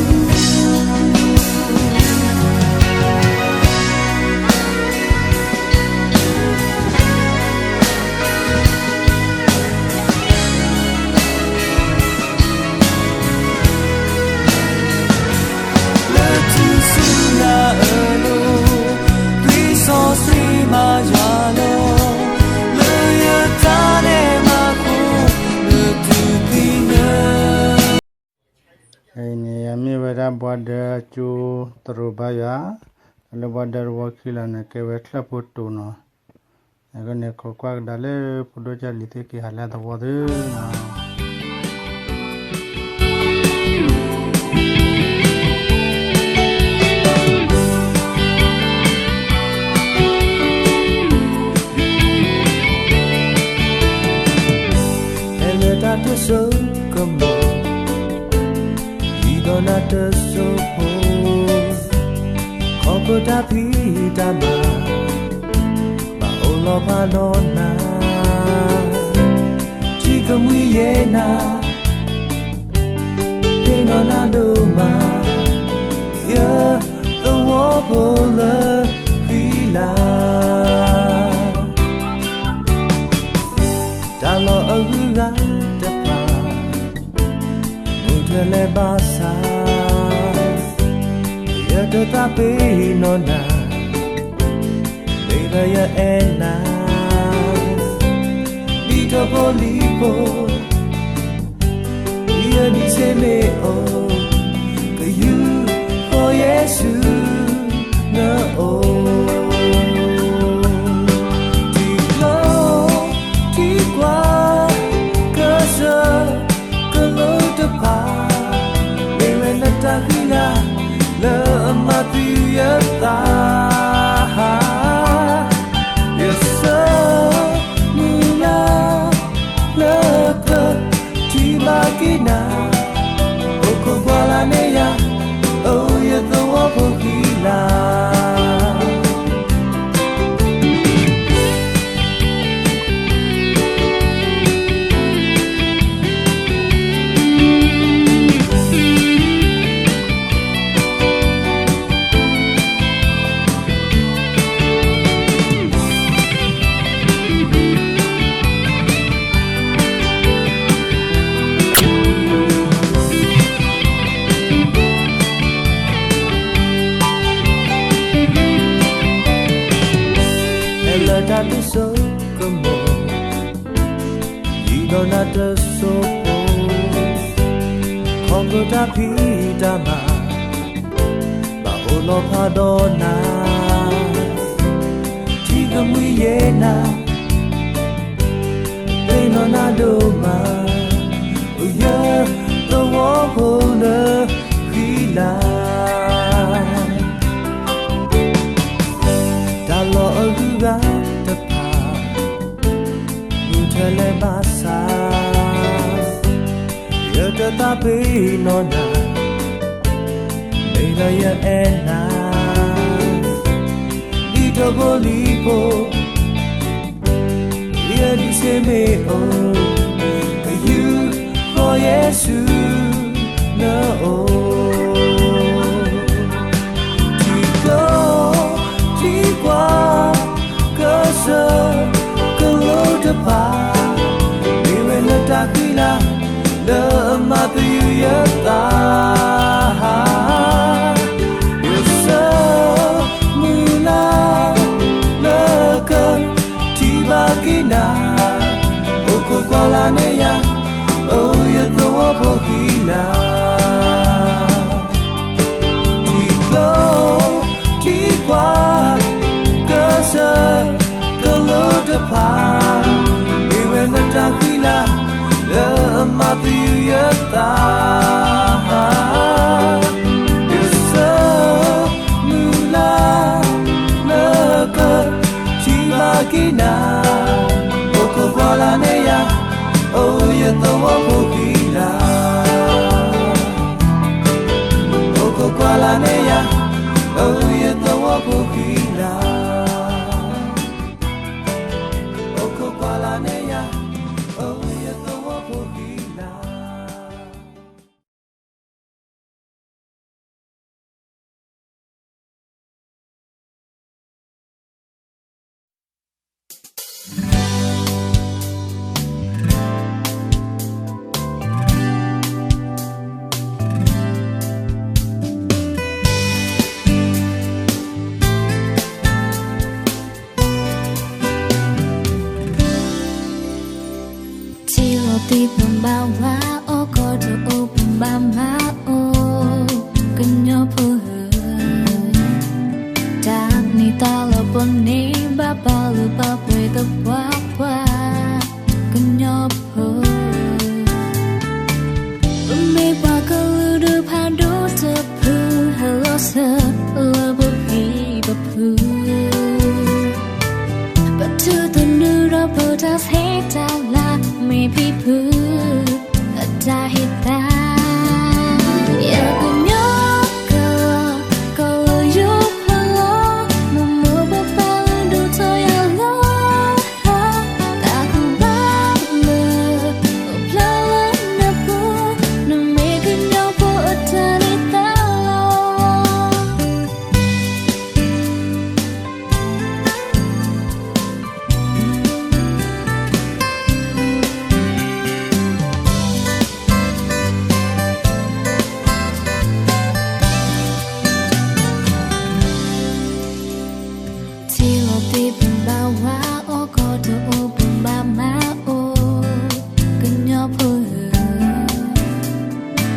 လၢထူၣ်စုညါအလိၤ, သွံၣ်စီဆှံမၤယွၤလီၤ, လၢယတၢ်ဒဲးမၤဃိ, နထူၣ်ဖျဲးနသး အံၤန့ၣ် ယမ့ၢ်ဝဲဒၣ်ဘှါဒၢအကၠိသရိာ်ဘါယွၤ, လၢဘှါဒၢတဝီခံလီၤန့ၣ် ကဲဝဲချၢၣ်ဖိတိၤနီၤ, အဃိန့ၣ် ခိးကွၢ်ကဒါလၢဖိဒိၣ်ကၢ်လံၤသ့ၣ်က့ၤဟးလၢအသဝီသ့ၣ်နီၤ. ဟဲလၢတၢ်တစိကမီၤ, ယံၤဒီးနၤတစိဖိ, ခီဖျိတၢ်ဖံးတၢ်မၤ, ဘၣ်အိၣ်လီၤဖးဒီးနၤ, ထံကမှံယဲနၤ, သ့ၣ်နီၣ်နၤဒိၣ်မး, ယသဝီဖိလၢဃံလၤ တၢ်လီၢ်အဂုၤအဂၤတဖၣ်, မုၢ်ထွဲလဲၤဘၣ်ဆၣ်, ယတသးပ့ၤနီၣ်နၤ, မ့ၢ်လၢယအဲၣ်နၤ, ဒ်ထိၣ်ဖိလံၤဖိ, ယနံၤဆ့မ့ၢ်အိၣ်, ကယူၤဃီယ့ၣ်ၡူးနအိၣ်, ထံကျိထံကွၢ် ကစၢၢ်ကလိတဖၣ်, မ့ၢ်ဝဲနတၢ်ဃံလၤ လၢအမၤသံယသး, ယဆၢမုၢ်လၢ် လၢကထံၣ်ဘၣ်က့ၤနၤ, အိၣ်ခိးကွၢ်လၢ်န့ၢ်ယၤ, အိၣ်ယသဝီဖိဃံလၤ ဟဲလၢတၢ်တစိကမီၤ, ယံၤဒီးနၤတစိဖိ, ခီဖျိတၢ်ဖံးတၢ်မၤ, ဘၣ်အိၣ်လီၤဖးဒီးနၤ, ထံက ကမှံယဲနၤ, သ့ၣ်နီၣ်နၤဒိၣ်မး, အိၣ်ယသဝီဖိလၢဃံလၤ, တၢ်လီၢ်အဂုၤအဂၤတဖၣ် မုၢ်ထီၣ်လဲၤဘၣ်ဆၣ်, ယတသးပ့ၤနီၣ်နၤ, မ့ၢ်ဒီးယအဲၣ်နၤ, လံာ်ထီၣ်ဖိလံာ်ဖိ, ယဒံးဆ့မ့ၢ်အိၣ်, ကယူးဃီယဲၢ်ဆူနအိၣ်. ထံကျိထံကွၢ် ကစၢၢ်ကလိတဖၣ်, မ့ၢ်ဝဲနတၢ်ဃံလၤ လၢအမၤသယုၢ်ယသး, ယဆၢမုၢ်လၢ် လၢကထံၣ်ဘၣ်က့ၤနၤ, အိၣ်ခိးကွၢ်လၢ်န့ၢ်ယၤ, အိၣ်ယသဝီဖိဃံလၤ. ထံကျိထံကွၢ် ကစၢၢ်ကလိတဖၣ်, မ့ၢ်ဝဲနတၢ်ဃံလၤ လၢအမၤသယုၢ်ယသး, ယဆၢမုၢ်လၢ် လၢကထံၣ်ဘၣ်က့ၤနၤ, အိၣ်ခိးကွၢ်လၢ်န့ၢ်ယၤ, အိၣ်ယသဝီဖိဃံလၤ. အိၣ်ခိးကွၢ်လၢ်န့ၢ်ယၤ, အိၣ်ယသဝီဖိဃံလၤ. အိၣ်ခိးကွၢ်လၢ်န့ၢ်ယၤ, အိၣ်ယသဝီဖိဃံလၤ. ထံလီၤသံးပဘၣ်ဝး, အိၣ်ကီၢ်တအိၣ်ပဘၣ်မၤအိၣ်, ကညီဖိဧၢ, တၢ်နံၣ်သါလီၤပန့ၢ်ဘၣ်ပာ်လုၢ်ပာ်ပှ့ၤသပှၢ်ပှၢ်, ကညီဖိ ပမ့ၢ်ပှၤကလုာ်ဒူၣ်ဖးဒိၣ်တဖု, ဟဲလီၤဆၢလၢပဖံပဖု, ပထူသနူဒီးပတၢ်ဆဲးတၢ်လၤ, မ့ၢ်ဖံဖုအတၢ်ဟ့ၣ်သါ, ယကညီကီၢ်, ကီၢ်လၢယိၤဖးလီၤ, မိၢ်မိၢ်ပၢ်ပၢ်ဒိၣ်ထီၣ်ယၤလီၤ, တၢ်ကူၣ်ဘၣ်လၢ အိၣ်ဖျါလၢနပူၤ, နမ့ၢ်ကညီဖိအတၢ်န့ၣ်သါလီၤ. ထံလီၤသံးပဘၣ်ဝး, အိၣ်ကီၢ်တအိၣ်ပဘၣ်မၤအိၣ်, ကညီဖိဧၢ,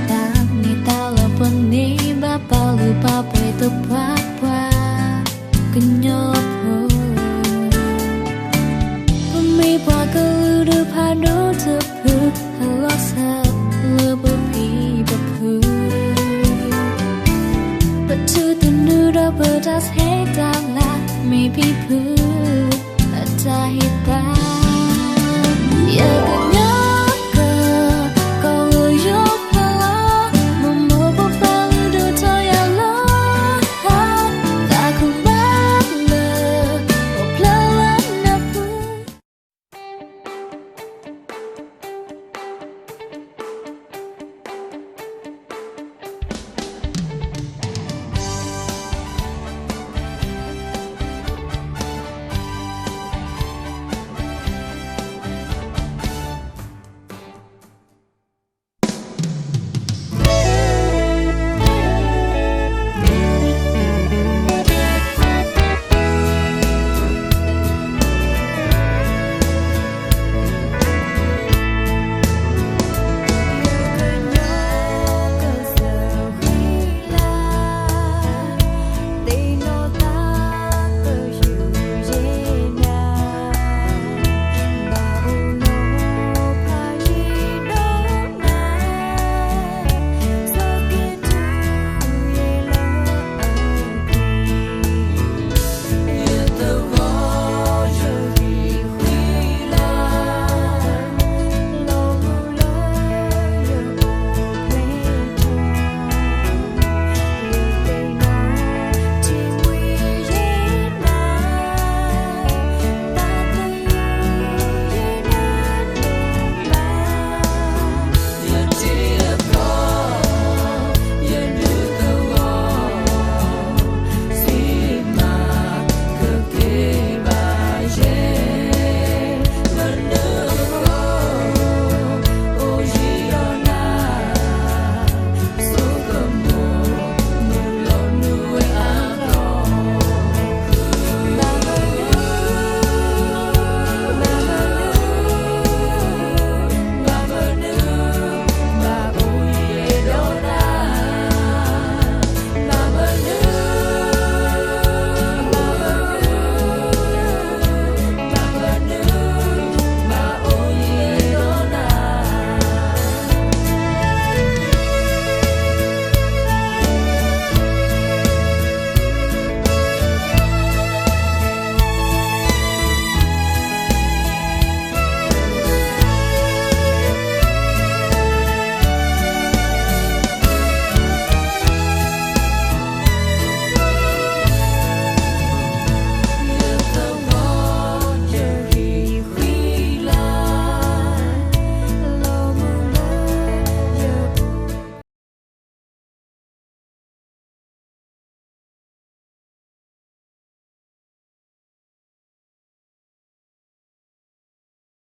တၢ်နံၣ်သါလီၤပန့ၢ်ဘၣ်ပာ်လုၢ်ပာ်ပှ့ၤသပှၢ်ပှၢ်, ကညီဖိ ပမ့ၢ်ပှၤကလုာ်ဒူၣ်ဖးဒိၣ်တဖု, ဟဲလီၤဆၢလၢပဖံပဖု, ပထူသနူဒီးပတၢ်ဆဲးတၢ်လၤ, မ့ၢ်ဖံဖု